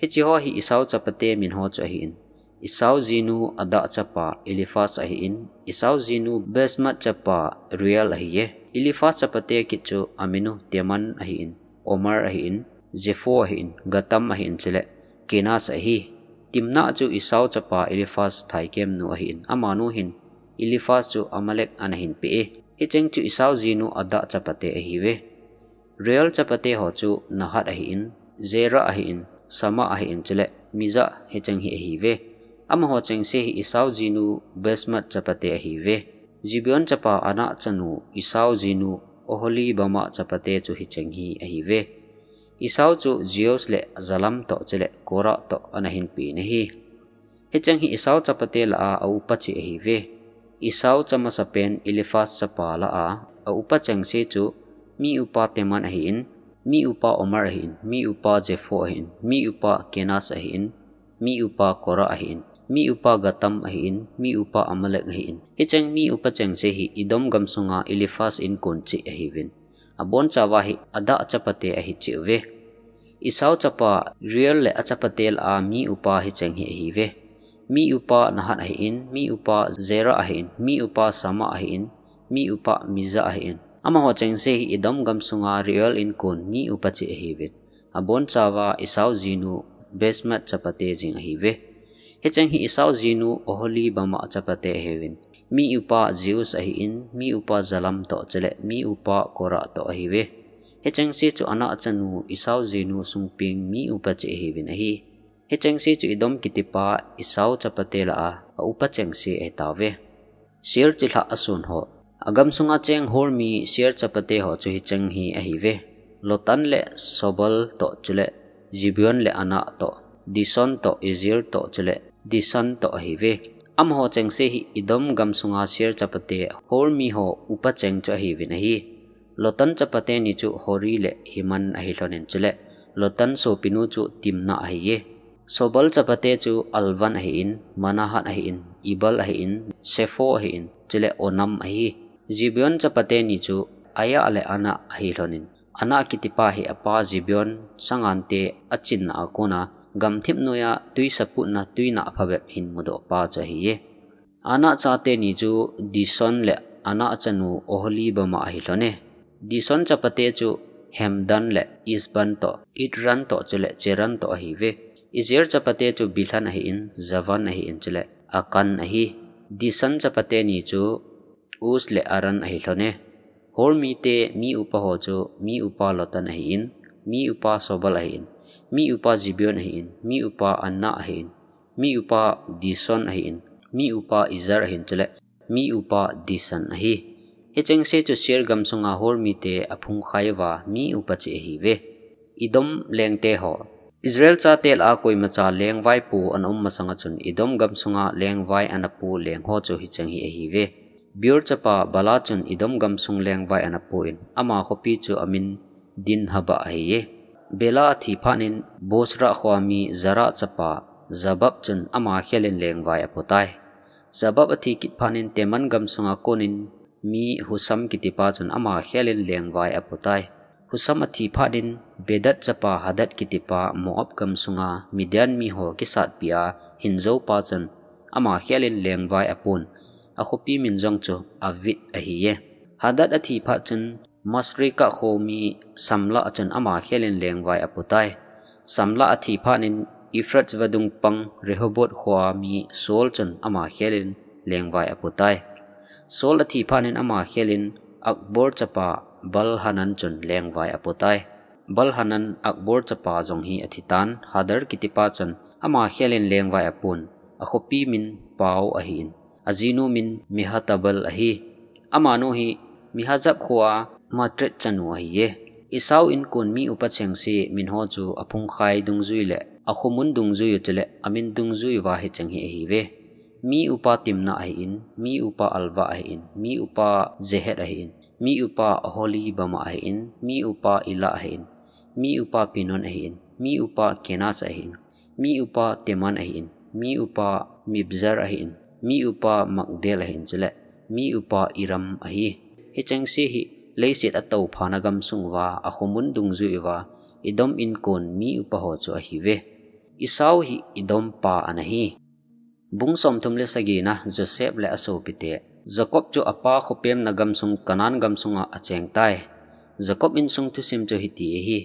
Hiche ho hi Esau chapate min ho chu ahin. Esau jinu Adah chapa Eliphaz ahin, Esau jinu Basemath chapa Reuel ahiye. Eliphaz chapate kit chu amin u Teman ahin, Omar ahin, Zepho ahin, Gatam ahin chule Kenaz ahi. Timnah chu Esau chapa Eliphaz thaikemnu ahin, amanu hin Eliphaz chu Amalek ana hinpeh e. Hicheng chu Esau jinu Adah chapate ahiuve. Reuel chapate ho chu Nahath ahin, Zerah ahin, Shammah ahin chule Mizzah hicheng hi ahiuve. Amaho chengse hi Esau jinu Basemath chapate ahiuve. Zibeon chapa Anah chanu Esau jinu Oholibamah chapate chu hicheng hi ahiuve. Esau chu Jeus le Jalam toh chule Korah toh ana hinpeh in ahi. Hicheng hi Esau chapate lah a aupa cheh ahiuve. Esau chamasapen Eliphaz chapa lah a aupa chengse chu mi upa Teman ahin, mi upa Omar ahin, mi upa Zepho ahin, mi upa Kenaz ahin, mi upa Korah ahin, mi upa Gatam ahin, mi upa Amalek ahin. Hicheng mi upa chengse hi Edom gamsunga Eliphaz inkon cheh ahiuvin, abonchauva hi Adah chapate ahi cheh uve. Esau chapa Reuel le achapate lah a mi upa hicheng hi ahiuve. Mi upa Nahath ahin, mi upa Zerah ahin, mi upa Shammah ahin, mi upa Mizzah ahin. Amaho chengse hi Edom gamsunga Reuel inkon mi upa cheh ahiuvin, abonchauva Esau jinu Basemath chapate jeng ahiuve. Hicheng hi Esau jinu Oholibamah chapate ahiuvin, mi upa Jeus ahin, mi upa Jalam toh chule mi upa Korah toh ahiuve. Hichengse chu Anah chanu Esau jinu Sungpeng mi upa cheh ahiuvin ahi. Hichengse chu Edom kitipa Esau chapate lah a aupa chengse ahitauve. Seir chilhah asun ho. Agamsunga cheng Hor mi Seir chapate ho chu hicheng hi ahiuve. Lotan le Sobal toh chule Zibeon le Anah toh, Dison toh, Ezer toh chule Disan toh ahiuve. Amaho chengse hi Edom gamsunga Seir chapate Hor mi ho upa cheng chu ahiuvin ahi. Lotan chapate ni chu Hori le Hemam ahi lhonin chule Lotan sopinu chu Timnah ahiye. Sobal chapate chu Alvan ahin, Manahath ahin, Ebal ahin, Shepho ahin, chule Onam ahi. Zibeon chapate ni chu Aiah le Anah ahi lhonin, Anah kitipa hi apa Zibeon sangante achinna a kona gamthip noiya tuisa putna tuinah phabep hin mudoh pa chu ahiye. Anah chate ni chu Dison le Anah chanu Oholibamah ahi lhone. Dison chapate chu Hemdan le Esban toh, Ithran toh chule Cheran toh ahiuve. Ezer chapate chu Bilhan ahin, Javan ahin chule Akan ahi. Dison chapate ni chu Uz le Aran ahi lhone. Hor mite mi upa ho chu mi upa Lotan ahin, mi upa Sobal ahin, mi upa Zibeon ahin, mi upa Anah ahin, mi upa Dison ahin, mi upa Ezer ahin chule mi upa Disan ahi. Hichengse chu Seir gamsunga Hor mite aphungkhai uva mi upa cheh ahiuve. Edom lengte ho. Israel chate lah a koimacha lengvaipo ana um masanga chun Edom gamsunga lengvai ana po leng ho chu hicheng hi ahiuve. Beor chapa Bala chun Edom gamsung lengvai ana poin, ama khopi chu amin Dinhabah ahiye. Bela athi phatnin Bozrah khoa mi Zerah chapa Jobab chun ama khelin lengvai apotai. Jobab athi kit phatnin Teman gamsunga konin mi Husam kitipa chun ama khelin lengvai apotai. Husam athi phatnin Bedad chapa Hadad kitipa Moab gamsunga Midian miho kisatpia hinjoupa chun ama khelin lengvai apon. Akhopi min jong chu Avith ahiye. Hadad athi phat chun Masrekah kho mi Samlah chun ama khelin lengvai apotai. Samlah athi phatnin Euphrates vadung pang Rehoboth khoa mi Saul chun ama khelin lengvai apotai. Saul athi phatnin ama khelin Akbor chapa Baal-hanan chun lengvai apotai. Baal-hanan Akbor chapa jong hi athi tan, Hadar kitipa chun ama khelin lengvai apun, akhopi min Pau ahin, ajinu min Mehetabel ahi. Amanu hi Mehazab khoa Matred chanu ahiye. Esau inkon mi upa chengse min ho chu aphungkhai dungjui le akhomun dungjui u chule amin dungjui uva hicheng hi ahiuve. Mi upa Timna ahin, mi upa Alva ahin, mi upa Jehet ahin, mi upa Aholibama ahin, mi upa Ela ahin, mi upa Pinon ahin, mi upa Kenaz ahin, mi upa Teman ahin, mi upa Mibzar ahin, mi upa Magdiel ahin chule mi upa Iram ahi. Hichengse hi leiset atophana gamsung uva akhomun dungjui uva Edom inkon mi upa ho chu ahiuve. Esau hi Edom pa ana hi. Bung somthum le sagina. Joseph le asopite. Jacob chu apa khopemna gamsung Canaan gamsunga achengtai. Jacob insung thusim chu hiti ahi.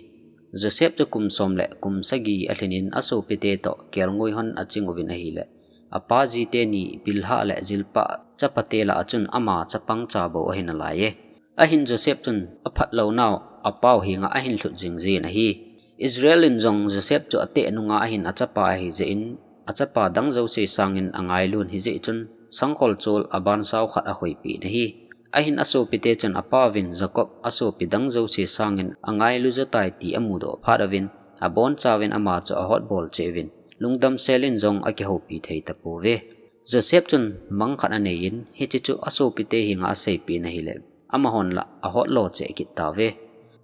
Joseph chu kum som le kum sagi alhinin asopite toh kelngoi hon aching uvin ahile, apa jite ni Bilhah le Zilpah chapate lah a chun ama chapang cha bou ahi nalaiye. Ahin Joseph chun aphat lou nau apau henga ahin lhut jing jin ahi. Israel in jong Joseph chu ateh nunga ahin achapa ahi jeh in, achapa dang jouse sangin angailun hijeh chun sangkhol chol abansau khat akhoipeh in ahi. Ahin asopite chun apauvin Jacob asopi dang jouse sangin angailu jotai ti amudoh phat uvin, abonchauvin ama chu ahotbol cheh uvin, lungdam selin jong akihoupi thei tapouve. Joseph chun mang khat aneiyin, hiche chu asopite henga aseipeh in ahile, amahon la ahotlo cheh kit tauve.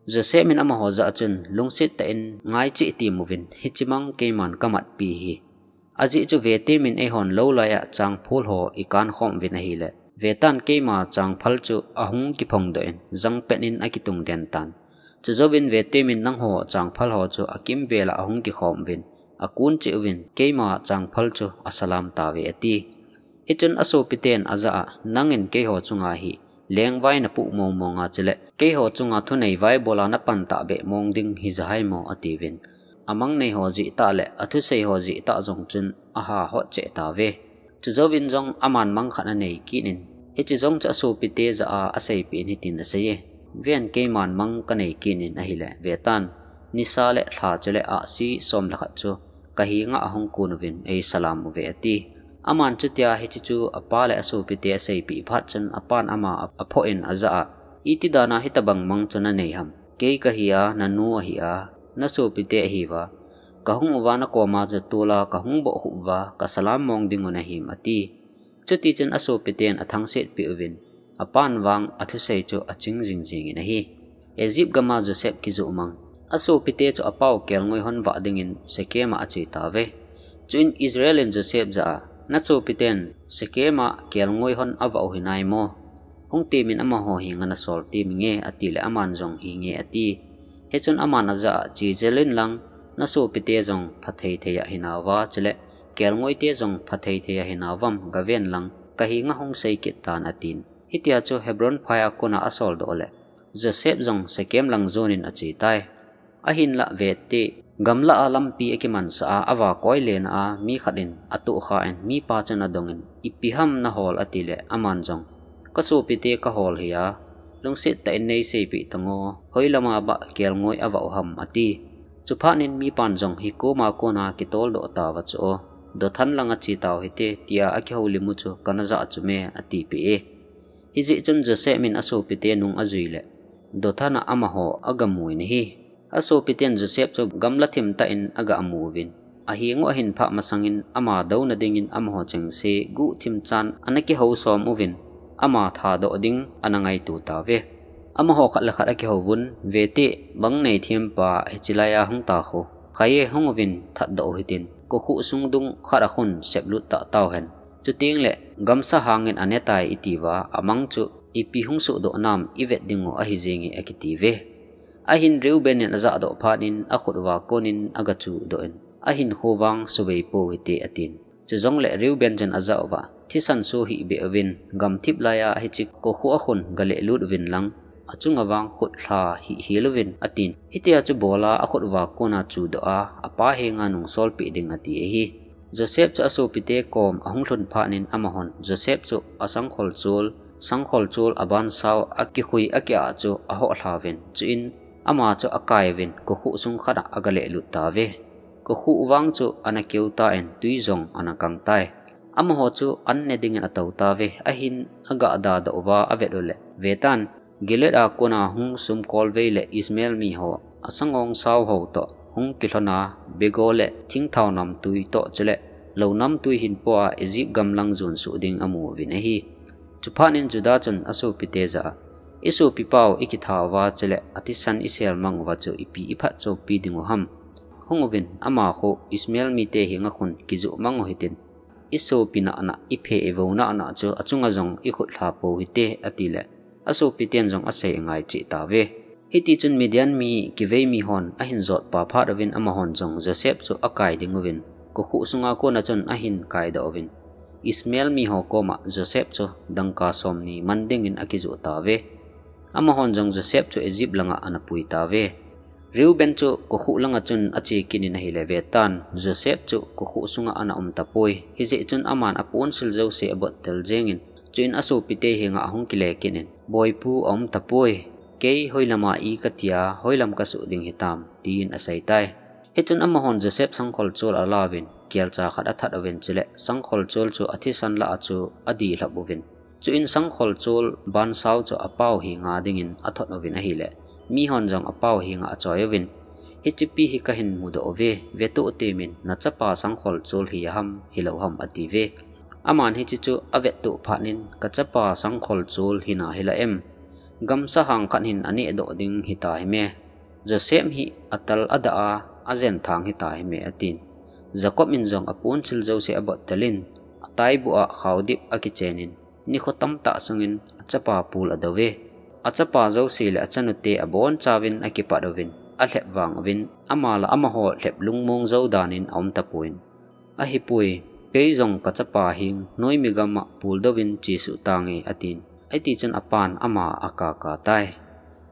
Joseph in amaho jah a chun, lungset tah in ngaicheh temuvin, hiche mang keiman kamatpi ahi. Ajeh chu vetemin eihon lou laiya changphol ho ikankhom uvin ahile, vetan keima changphal chu ahung kiphongdoh in, jangpet in akitungden tan. Chujouvin vetemin nangho changphal ho chu akimvela ahung kikhom uvin, akun cheh uvin, keima changphal chu asalam tauve ati. Hichun asopiten ajah a, nangin keiho chunga hi lengvai napuh mong monga chule keiho chunga thunei vaibola napan tahbeh mong ding hija haimo atiuvin. Amang neiho jeh tah le athusei ho jeh tah jong chun aha hot cheh tauve. Chujouvin jong aman mang khat anei kit in, hiche jong chu asopite jah a aseipeh in hitin aseiye, ven keiman mang kanei kit in ahile, vetan nisa le lha chule ahsi som le khat chu kahenga ahung kun uvin eisalam uve ati. Aman chutia hiche chu apa le asopite aseipeh phat chun apan ama aphoh in ajah a, iti dana hitobang mang chu nanei ham? Kei kahia, nanu ahia, nasopite ahiuva, kahung uva nakoma chu tola kahung bohkhup uva kasalam mong dingu nahim ati. Chutichun asopiten athangsetpeh uvin, apan vang athusei chu aching jingjing in ahi. Egypt gama Joseph kijoh mang. Asopite chu apau kelngoi hon vah dingin Shechem a ache tauve. Chuin Israel in Joseph jah a, nasopiten Shechem a kelngoi hon avah u hinaimo? Hung temin amaho henga nasol teminge atile aman jong inge ati. Hichun aman ajah a, che jel inlang, nasopite jong phathei thei a hinauva chule kelngoite jong phathei thei a hinauvam gaven lang, kahenga hung sei kit tan atin. Hitia chu Hebron phaia kona asoldoh le, Joseph jong Shechem lang jonin achetai. Ahinlah vete, gamlah a lampi akimansah a, avakoi lena a mi khat in atohkhan, mipa chun adongin, ipi ham nahol atile, aman jong, kasopite kahol hia, lungset tah in neiseipeh tango, hoilama bah kelngoi avah u ham ati. Chuphat in mipan jong hikoma kona kitoldoh tauva chu, Dothan langa che tau hite tia akihoulim u chu kana jah chu me atipeh e. Hijeh chun Joseph in asopite nung ajui le, Dothan a amaho agamu in ahi. Asopiten Joseph chu gamla thim tah in agamu uvin, ahengu ahin phah masangin ama douna dingin amaho chengse guhthim chan ana kihou som uvin, ama thadoh ding ana ngaito tauve. Amaho khat le khat akihouvun, vete, bang nei thempa hiche laiya hung takhu, khaiye hung uvin thatdoh u hitin, kokhuh sungdung khat a khun seplut tah tauhen. Chuteng le gamsa hangin anetai itiuva, amang chu ipi hung sohdoh nam ivet dingu ahi jenge akitiuve. Ahin Reuben in ajahdoh phat in akhut uva konin agachuhdoh in, ahinkho vang subei pou hite atin. Chujongle Reuben chun ajah uva, thisan so hihbeh uvin, gamthip laiya hiche kokhuh a khun galehlut uvin lang, achunga vang khut lha hihhel uvin atin. Hitia chu bola akhut uva kona chuhdoh a, apa henga nungsolpeh ding ati ahi. Joseph chu asopite kom ahung lhun phat in amahon Joseph chu asangkhol chol, sangkhol chol abansau akikhui akiah chu ahohlhauvin. Chuin Ama chu akai uvin kokhuh sung khat a aga lehlut tauve. Kokhuh vang chu ana keu tan tui jong ana kang tai. Amaho chu an ne dingin atou tauve, ahin aga dadoh uva avet uleh, vetan, Gilead a kona hung sumkol vei le Ishmael miho, asangong sao ho toh hung kilhona bego le thingthao namtui toh chule lou namtui hinpoa Egypt gam lang jon suh ding amu uvin ahi. Chuphat in Judah chun asopite jah a, "Isopipau ikitha uva chule athisan isel mang uva chu ipi iphatchopi ding u ham? Hung uvin, ama khu Ishmael mite henga khun kijoh mang u hitin, isopi nahna, iphe ivo nahna chu achunga jong ikhut lha pou hite," atileh, asopiten jong asei angai cheh tauve. Hitichun Midian mi kivei mihon ahin jotpa phat uvin amahon jong Joseph chu akai ding uvin, kokhuh sunga kona chun ahin kaidoh uvin, Ishmael miho koma Joseph chu dangka somni man dingin akijoh tauve. Amahon jong Joseph chu Egypt langa ana pui tauve. Reuben chu kokhuh langa chun ache kit in ahileh, vetan, Joseph chu kokhuh sunga ana um tapoi. Hijeh chun aman aponsil jouse abottel jengin, chuin asopite henga ahung kile kit in, "Boipu, aum tapoi. Kei hoilama i katia, hoilam kasuh ding hitam?" tin asei tai. Hichun amahon Joseph sangkhol chol alauvin, kelcha khat athat uvin, chuleh sangkhol chol chu athisan lah a chu adilhap uvin, chuin sangkhol chol bansao chu apau henga dingin athot uvin ahileh, mihon jong apau henga achoi uvin, "Hichepi hi kahin mudoh uve, veto temin, nachapa sangkhol chol hi aham, hilou ham?" atiuve. Aman hiche chu avettoh phat in, "Kachapa sangkhol chol hina hila em? Gamsa hang khat hin anehdoh ding hita hime? Joseph hi atal adah a, ajenthang hita hime?" atin. Jacob in jong aponsil jouse abottelin, ataibu a khaodip akichenin, nikho tamtah sungin achapa pul adouve. Achapa jouse le achanute abonchauvin akipat uvin, alhep vang uvin, ama le amaho lhep lungmong jou danin aum tapoin, "Ahipoi, kei jong kachapa heng noimi gama puldouvin chesuh tange," atin. Hitichun apan ama akaka tai.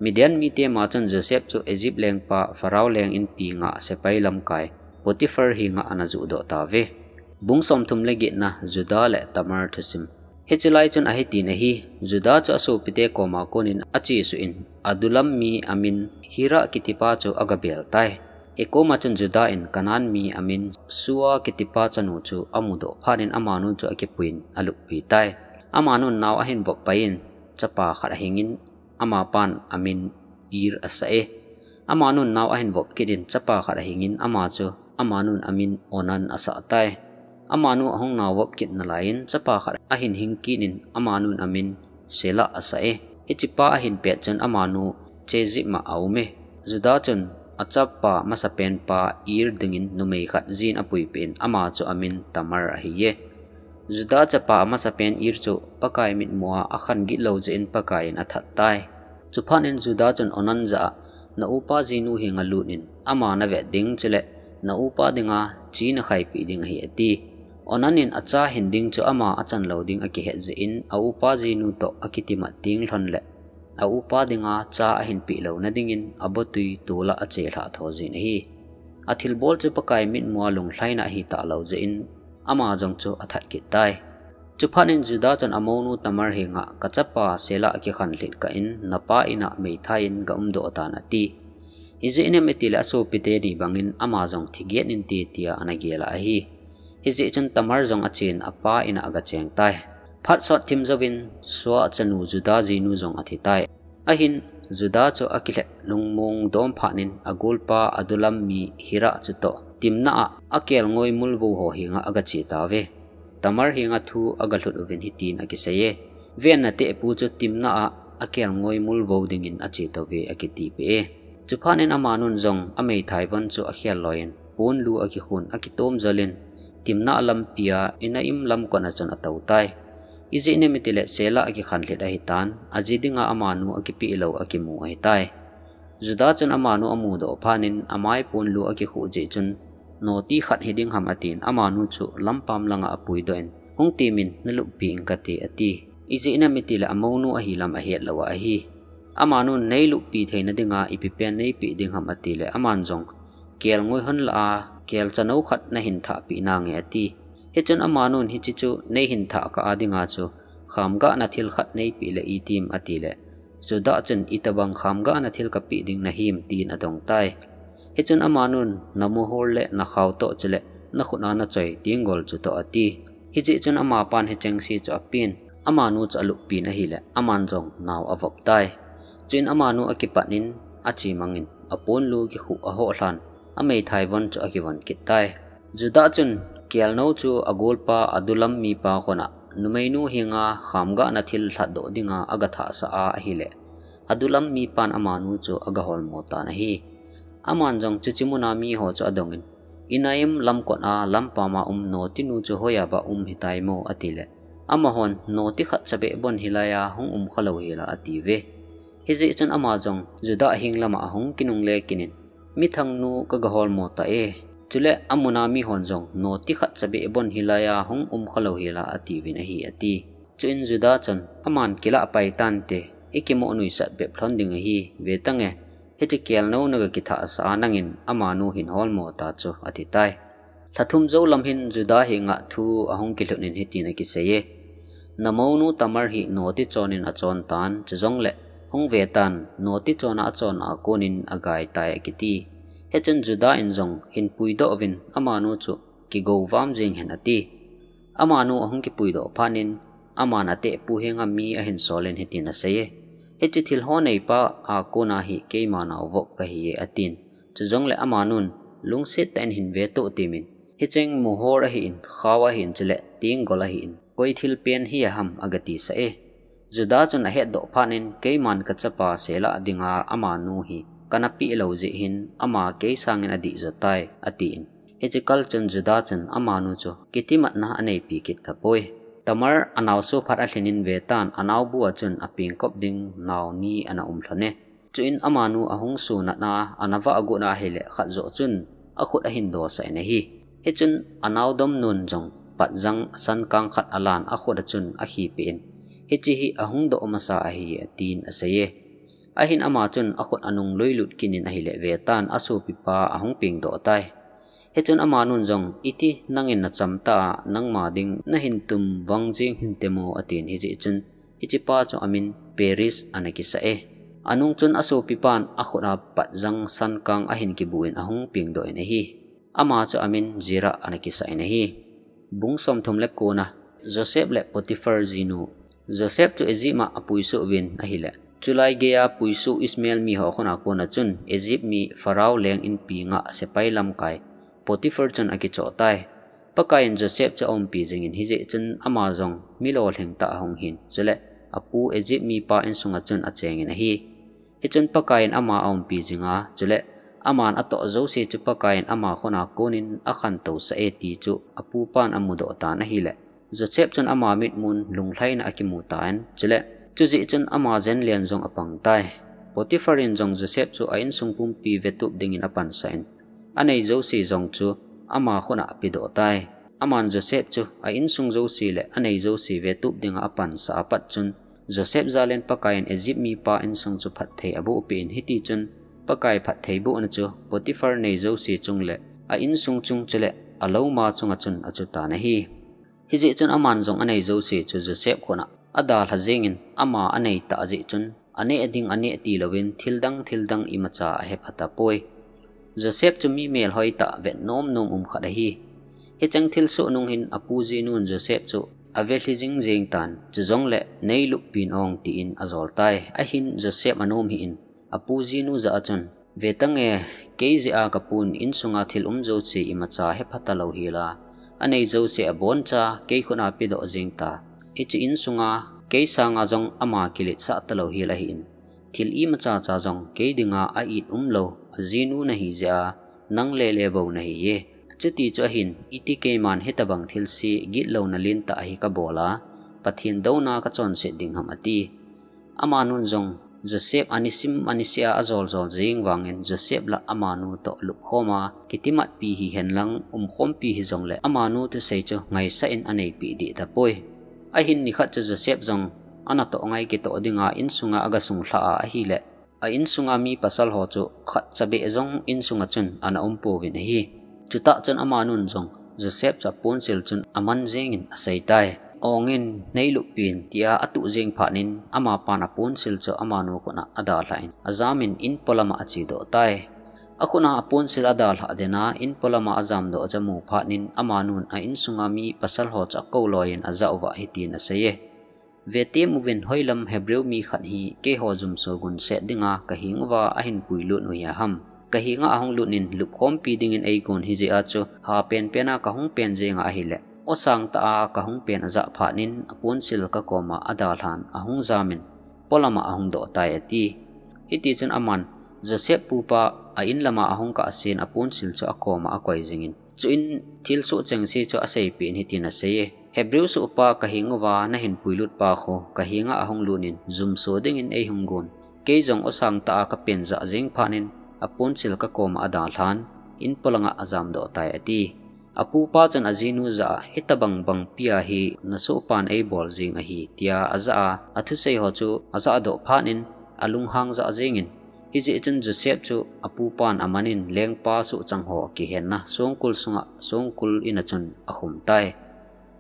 Midian mite ma chun Joseph chu Egypt lengpa Pharaoh leng inpi nga sepai lamkai Potiphar henga ana johdoh tauve. Bung somthum le getna. Judah le Tamar thusim. Hiche lai chun ahitin ahi, Judah chu asopite koma konin achesuh in, Adullam mi amin Hira kitipa chu agabel tai. Hikoma chun Judah in Canaan mi amin Sua kitipa chanu chu amudoh phat in amanu chu akipuiyin aluppi tai. Amanun nao ahin vop paiyin, chapa khat ahingin, amapan amin Er asah e. Amanun nao ahin vop kit in, chapa khat ahingin, ama chu amanun amin Onan asah tai. Amanu ahung nao vop kit nalaiyin, chapa khat ahin hing kit in, amanun amin Shelah asah e. Hichepa ahin pet chun amanu Chezib ma aum e. Judah chun achapa masapenpa Er dingin numei khat jin apuipeh in, ama chu amin Tamar ahi e. Judah chapa amasapen Er chu Pakai mitmua akhan gitlou jeh in Pakaiyin athat tai. Chuphat in Judah chun Onan jah a, "Na upa jinu henga lut in, ama navet ding, chule na upa dinga chi nakhaipeh ding ahi," ati. Onan in acha hin ding chu ama achan lou ding akihet jeh in, a upa jinu toh akitimat teng lhon le, a upa dinga cha ahin peh louna dingin abotui tola achelhah tho jin ahi. Athilbol chu Pakai mitmua lunglhaina ahi talou jeh in, ama jong chu athat kit tai. Chuphat in Judah chun amonu Tamar henga, "Kachapa Shelah kikhan lhit kah in, napa in'a meithai in ga umdoh tan," ati. Ijeh inem itile asopite ni bangin ama jong thi get inte tia ana gel a ahi. Hijeh chun Tamar jong achen apa in'a aga cheng tai. Phat sot thim jouvin Sua chanu Judah jinu jong athi tai. Ahin, Judah chu akilhep lungmong dom phat in agolpa Adullam mi Hira chutoh Timnah a akelngoi mulvo ho henga aga che tauve. Tamar henga thu aga lhut uvin hitin akisei e, "Ven, natehpu chu Timnah a akelngoi mulvo dingin ache tauve," akitipeh e. Chuphat in amanun jong ameithai von chu akhel loiyin, ponlu akikhun, akitom jolin, Timnah lampia Enaim lamkot a chun atou tai. Ijeh inem itile Shelah akikhan lhit ahitan, aji dinga amanu akipeh lou akimu ahitai. Judah chun amanu amudoh phat in amai ponlu akikhuh jeh chun, "Noti khat hiding ham?" atin, amanu chu lampam langa apuidoh in, "Hung temin, naluppi ing kate," ati. Ijeh inem itile amonu ahi lam ahet lou a ahi. Amanun, "Neiluppi theina dinga ipi pen neipeh ding ham?" atile, aman jong, "Kelngoi hon lah a, kelcha nou khat nahin thahpeh nange," ati. Hichun amanun, "Hiche chu neihin thah kah a dinga chu, khamgahna thil khat neipeh le itim?" atile, Judah chun, "Itobang khamgahna thil kapeh ding nahim?" tin adong tai. Hichun amanun, "Namuhor le nakhao toh chule nakhut a nachoi tenggol chu toh," ati. Hijeh chun amapan hichengse chu apen, amanu chu alupin ahile, aman jong nao avop tai. Chuin amanu akipat in, achemangin, aponlu kikhuh ahohlhan, ameithai von chu akivon kit tai. Judah chun, kelnou chu agolpa Adullam mipa khut a, numeinu henga khamgahna thil lhatdoh dinga agathahsah a ahile, Adullam mipan amanu chu agaholmo tan ahi. Aman jong chuche muna miho chu adongin, "Enaim lamkot a lampam a um Notinu chu hoiya ba um hitai mo?" atile, amahon, "Noti khatcha beh bon hilaiya hung umkhalou hila," atiuve. Hijeh chun ama jong Judah heng lama ahung kinungle kit in, "Mithangnu kagaholmo ta e. Chule amuna mihon jong Noti khatcha beh bon hilaiya hung umkhalou hila atiuvin ahi," ati. Chuin Judah chun, "Aman kilah pai tante, ikimo nuisat bep lhon ding ahi, vetange, hiche kelnou nagakithahsah a nangin amanu hin holmo ta chu," ati tai. Lhathum jou lam hin Judah henga thu ahung kilhut in hitin akiseiye, "Namounu Tamar hi Noti chonin achon tan, chujongle hung vetan, Noti chona achon a konin agai tai," akiti. Hichun Judah in jong, "Hin puidoh uvin, amanu chu kigovam jeng hen," ati. Amanu ahung kipuidoh phat in, aman atehpu henga mi ahin solin hitin aseiye, "Hiche thilho neipa a kona hi keima naovop kahiye," atin. Chujongle amanun, "Lungset tah in hin veto temin, hicheng muhor ahin, khao ahin, chule tenggol ahin, koi thilpen hiya ham?" agatisah e. Judah chun ahetdoh phat in, "Keiman kachapa sela dinga amanu hi kana pehlou jeh hin, ama kei sangin adihjo tai," atin. Hiche kal chun Judah chun amanu chu kitimatna aneipi kit tapoi. Tamar anaosoh phat alhin in vetan, anaobu a chun apengkop ding nao ni ana um lhon e. Chuin amanu ahung sunatna, anavah agot ahile, khat joh chun akhut ahin dosah in ahi. Hichun anaodom nun jong patjang sankang khat alan akhut a chun akhipeh in, "Hiche hi ahung doh masa ahi," atin aseiye. Ahin ama chun akhut anung loilut kit in ahile, vetan asopipa ahung pengdoh tai. Hichun amanun jong, "Iti nangin nachamtah a nangma ding nahin tum vang jeng hinte mo?" atin. Hijeh chun hichepa chu amin Peres ana kisah e. Anung chun asopipan akhut a patjang sankang ahin kibu in ahung pengdoh in ahi. Ama chu amin Zerah ana kisah in ahi. Bung somthum le kona, Joseph le Potiphar jinu. Joseph chu Egypt a apuisoh uvin ahile, chulai geiya puisoh Ishmael miho khut a kona chun Egypt mi Pharaoh leng inpi nga sepai lamkai Potiphar chun akichoh tai. Pakaiyin Joseph chu aumpi jingin, hijeh chun ama jong mi lolhing tah ahung hin, chule apu Egypt mipa insunga chun achengin ahi. Hichun Pakaiyin ama aumpi jinga, chule aman atoh jouse chu Pakaiyin ama khut a konin akhantosah e ti chu apupan amudoh tan ahile, Joseph chun ama mitmun lunglhaina akimu tan, chule chujeh chun ama jenlen jong apang tai. Potiphar in jong Joseph chu a insung pumpi vetup dingin apansah in, anei jouse jong chu ama khut a apedoh tai. Aman Joseph chu a insung jouse le anei jouse vetup dinga apansah apat chun, Joseph jalin Pakaiyin Egypt mipa insung chu phatthei abohpeh in, hitichun Pakai phattheibohna chu Potiphar nei jouse chung le a insung chung chule aloma chunga chun achutan ahi. Hijeh chun aman jong anei jouse chu Joseph khut a adalha jengin, ama anei tah jeh chun aneh ding aneh tilouvin thildang thildang imacha ahepha tapoi. Joseph chu mi melhoi tah, vet nomnom um khat ahi. Hicheng thilsoh nung hin apu jinun Joseph chu avelhi jingjing tan, chujongle, "Neilupin ong," tin ajol tai. Ahin Joseph anom hih in, apu jinu jah a chun, "Vetange, kei jeh a kapun insunga thil um jouse imacha hepha talou hila, anei jouse aboncha kei khut a pedoh jing ta. Hiche insunga kei sanga jong ama kiletsah talou hila ahin, thil imacha cha jong kei dinga a-it umlou ajinu nahi jeh a nang lele bou nahiye. Chuti chu ahin, iti keiman hitobang thilse gitlouna lentah hi kabol a, Pathen douna kachonset ding ham?" ati. Amanun jong Joseph anisim anisea ajol jol jing vangin, Joseph la amanu toh lupkhoma kitimatpi hihen lang umkhompi hijongle amanu thusei chu ngaisah in aneipeh deh tapoi. Ahin nikhat chu Joseph jong anatoh ngai kitoh dinga insunga agasunglhah a ahile, a insunga mi pasal ho chu khatcha beh jong insunga chun ana umpouvin ahi. Chutah chun amanun jong Joseph chu aponsil chun aman jengin aseitai. Ong in, "Neilup pin," tia atuh jeng phat in, amapan aponsil chu amanu khut a adalhan, ajamin in polama achedoh tai. Akhut a aponsil adalhah den a, in polama ajamdoh chu amu phat in, amanun a insunga mi pasal ho chu akou loi in ajah uva hitin asei e, "Vetem uvin, hoilam Hebrew mi khat hi keiho jumso gunset dinga kaheng uva ahin puilut u hi aham. Kahenga ahung lut in lupkhompi dingin eigon hijeh a chu ha penpen a kahung pen jenga ahile, osang tah a kahung pen ajah phat in aponsil kakoma adalhan ahung jamin, polama ahung doh tai," ati. Hitichun aman, Joseph pupa a in lama ahung kahsen aponsil chu akoma akoi jingin, chuin thilsoh chengse chu aseipeh in hitin asei e, "Hebrew sohpa kaheng uva nahin puilut pa khu kahenga ahung lut in jumso dingin eihung gon. Kei jong osang tah a kapen jah jeng phat in aponsil kakoma adalhan, in polanga ajamdoh tai," ati. Apupa chun ajinu jah a, "Hitabang bangpi a hi nasohpan eibol jeng ahi," tia ajah a, athusei ho chu ajahdoh phat in alunghang jah jengin, hijeh chun Joseph chu apupan amanin lengpa sohchang ho kihenna songkul sunga songkul ina chun akhum tai.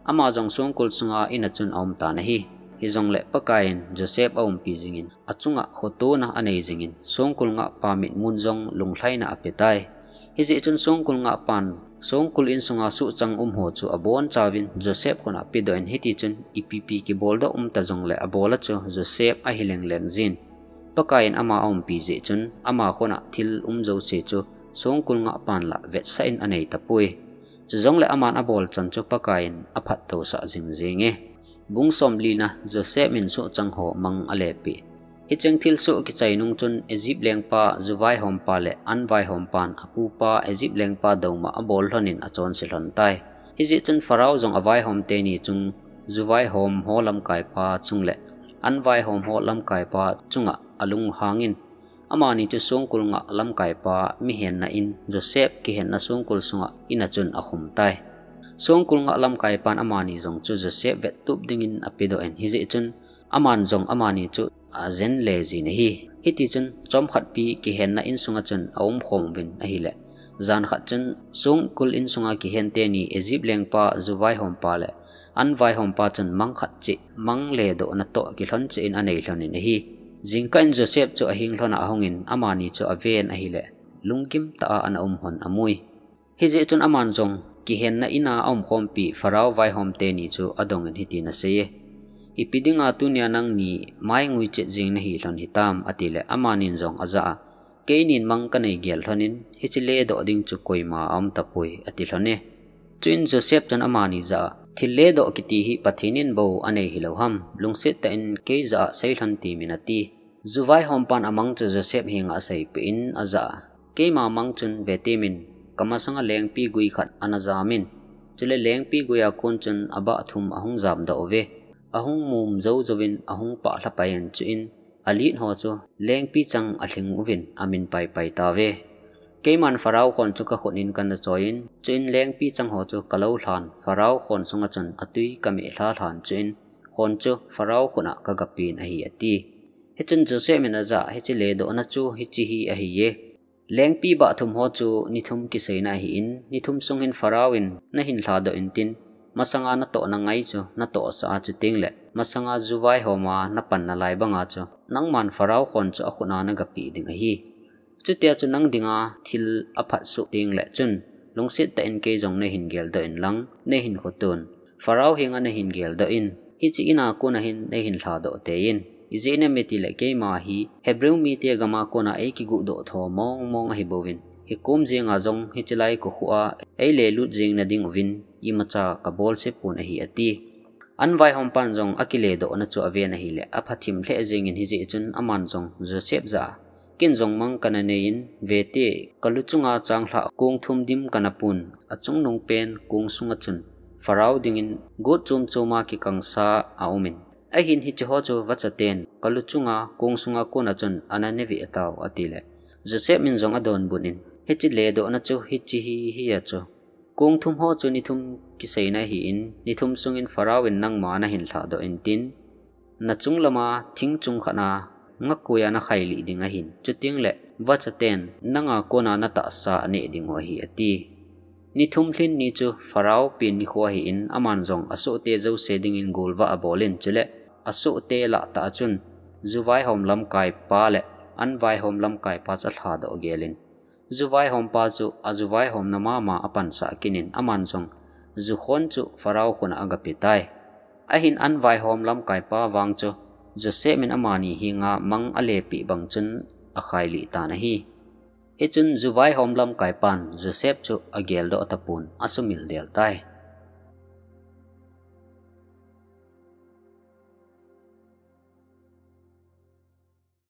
Ama jong songkul sunga ina chun aum tan ahi. Hijongle Pakaiyin Joseph aumpi jingin, achunga khotona anei jingin, songkul ngahpa mitmun jong lunglhaina ape tai. Hijeh chun songkul ngahpan songkul insunga sohchang um ho chu abonchauvin Joseph khut a apedoh in, hitichun ipipi kiboldoh um ta jongle abol a chu Joseph ahi lengleng jin. Pakaiyin ama aumpi jeh chun ama khut a thil um jouse chu songkul ngahpan la vetsah in anei tapoi. Chujongle aman abol chan chu Pakaiyin aphattousah jingjing e. Bung somlina, Joseph in sohchang ho mang alepeh. Hicheng thilsoh kichai nung chun Egypt lengpa juvaihompa le anvaihompan apupa Egypt lengpa douma abol lhonin achonse lhon tai. Hijeh chun Pharaoh jong avaihom teni chung juvaihom ho lamkaipa chung le anvaihom ho lamkaipa chunga alunghangin, amani chu songkul ngah lamkaipa mihenna in Joseph kihenna songkul sunga ina chun akhum tai. Songkul ngah lamkaipan amani jong chu Joseph vettup dingin apedoh in, hijeh chun aman jong amani chu ajen le jin ahi. Hitichun chomkhat pi kihenna insunga chun aumkhom uvin ahile, jan khat chun songkul insunga kihen teni Egypt lengpa juvaihompa le anvaihompa chun mang khat cheh, mang ledohna toh kilhon cheh in anei lhonin ahi. Jingkah in Joseph chu ahing lhona ahungin amani chu aven ahile, lunggim tah a ana um lhon amui. Hijeh chun aman jong kihenna ina aumkhompi Pharaoh vaihom teni chu adongin hitin asei e, "Ipi dinga tunia nangni maingui chet jing nahi lhon hitam," atile amanin jong ajah a, "Keinin mang kanei gel lhonin, hiche ledoh ding chu koima aum tapoi," ati lhon e. Chuin Joseph chun amani jah a, "Thil ledoh kiti hi Pathen in bou anei hilou ham, lungset tah in kei jah a sei lhon temin," ati. Juvaihompan amang chu Joseph henga aseipeh in ajah a, "Keima mang chun vetemin, kamasanga lengpi gui khat ana jamin, chule lengpi guia kon chun abah thum ahung jamdoh uve. Ahung mum jou jouvin ahung pah lhapai in, chuin alit ho chu lengpi chang alhing uvin amin paipai tauve. Keiman Pharaoh khon chu kakhut in kana choiyin, chuin lengpi chang ho chu kalou lhan, Pharaoh khon sunga chun atui kameh lha lhan, chuin khon chu Pharaoh khut a kagapen ahi," ati. Hichun Joseph in ajah a, "Hiche ledohna chu hiche hi ahiye. Lengpi bah thum ho chu ni thum kiseina ahin, ni thum sungin Pharaoh in nahin lhadoh intin, masanga natohna ngai chu natohsah a, chuteng le masanga juvaihoma napanna lai banga chu nangman Pharaoh khon chu akhut a nagapeh ding ahi. Chutia chu nang dinga thil aphat soh teng le chun, lungset tah in kei jong neihin geldoh inlang, neihin khotun, Pharaoh henga neihin geldoh in, hiche ina kona hin neihin lhadoh tei in. Ijeh inem itile keima hi Hebrew mite gama kona eikigodoh tho mong mong ahi bouvin, hikom jenga jong hiche lai kokhuh a eilelut jeng nading uvin imacha kabolse pon ahi," ati. Anvaihompan jong akiledohna chu aven ahile, aphathim lheh jengin, hijeh chun aman jong Joseph jah a, "Ken jong mang kana neiyin, vete, kalu chunga changlhah kong thum dim kana pun, achungnung pen kong sunga chun Pharaoh dingin got chom choma kikangsa aumin, ahin hiche ho chu vachaten kalu chunga kong sunga kona chun ana neveh tau," atile, Joseph in jong adonbut in, "Hiche ledohna chu hiche hi, hia chu, kong thum ho chu ni thum kiseina ahin, ni thum sungin Pharaoh in nangma nahin lhadoh intin, nachung lama thing chung khat a ngakoia nakhailih ding ahin, chuteng le vachaten nanga kona natahsa aneh dingu ahi," ati. Ni thum lhin ni chu Pharaoh pen nikho ahin, aman jong asohte jouse dingin golvah abolin, chule asohte lah tah a chun juvaihom lamkaipa le anvaihom lamkaipa chu alhadoh gelin, juvaihompa chu ajuvaihomna mama apansah kinin, aman jong jukhon chu Pharaoh khut a agapetai. Ahin anvaihom lamkaipa vang chu Joseph in amani henga mang alepeh bang chun akhailih tan ahi. Hichun juvaihom lamkaipan Joseph chu ageldoh tapon, asumil del tai.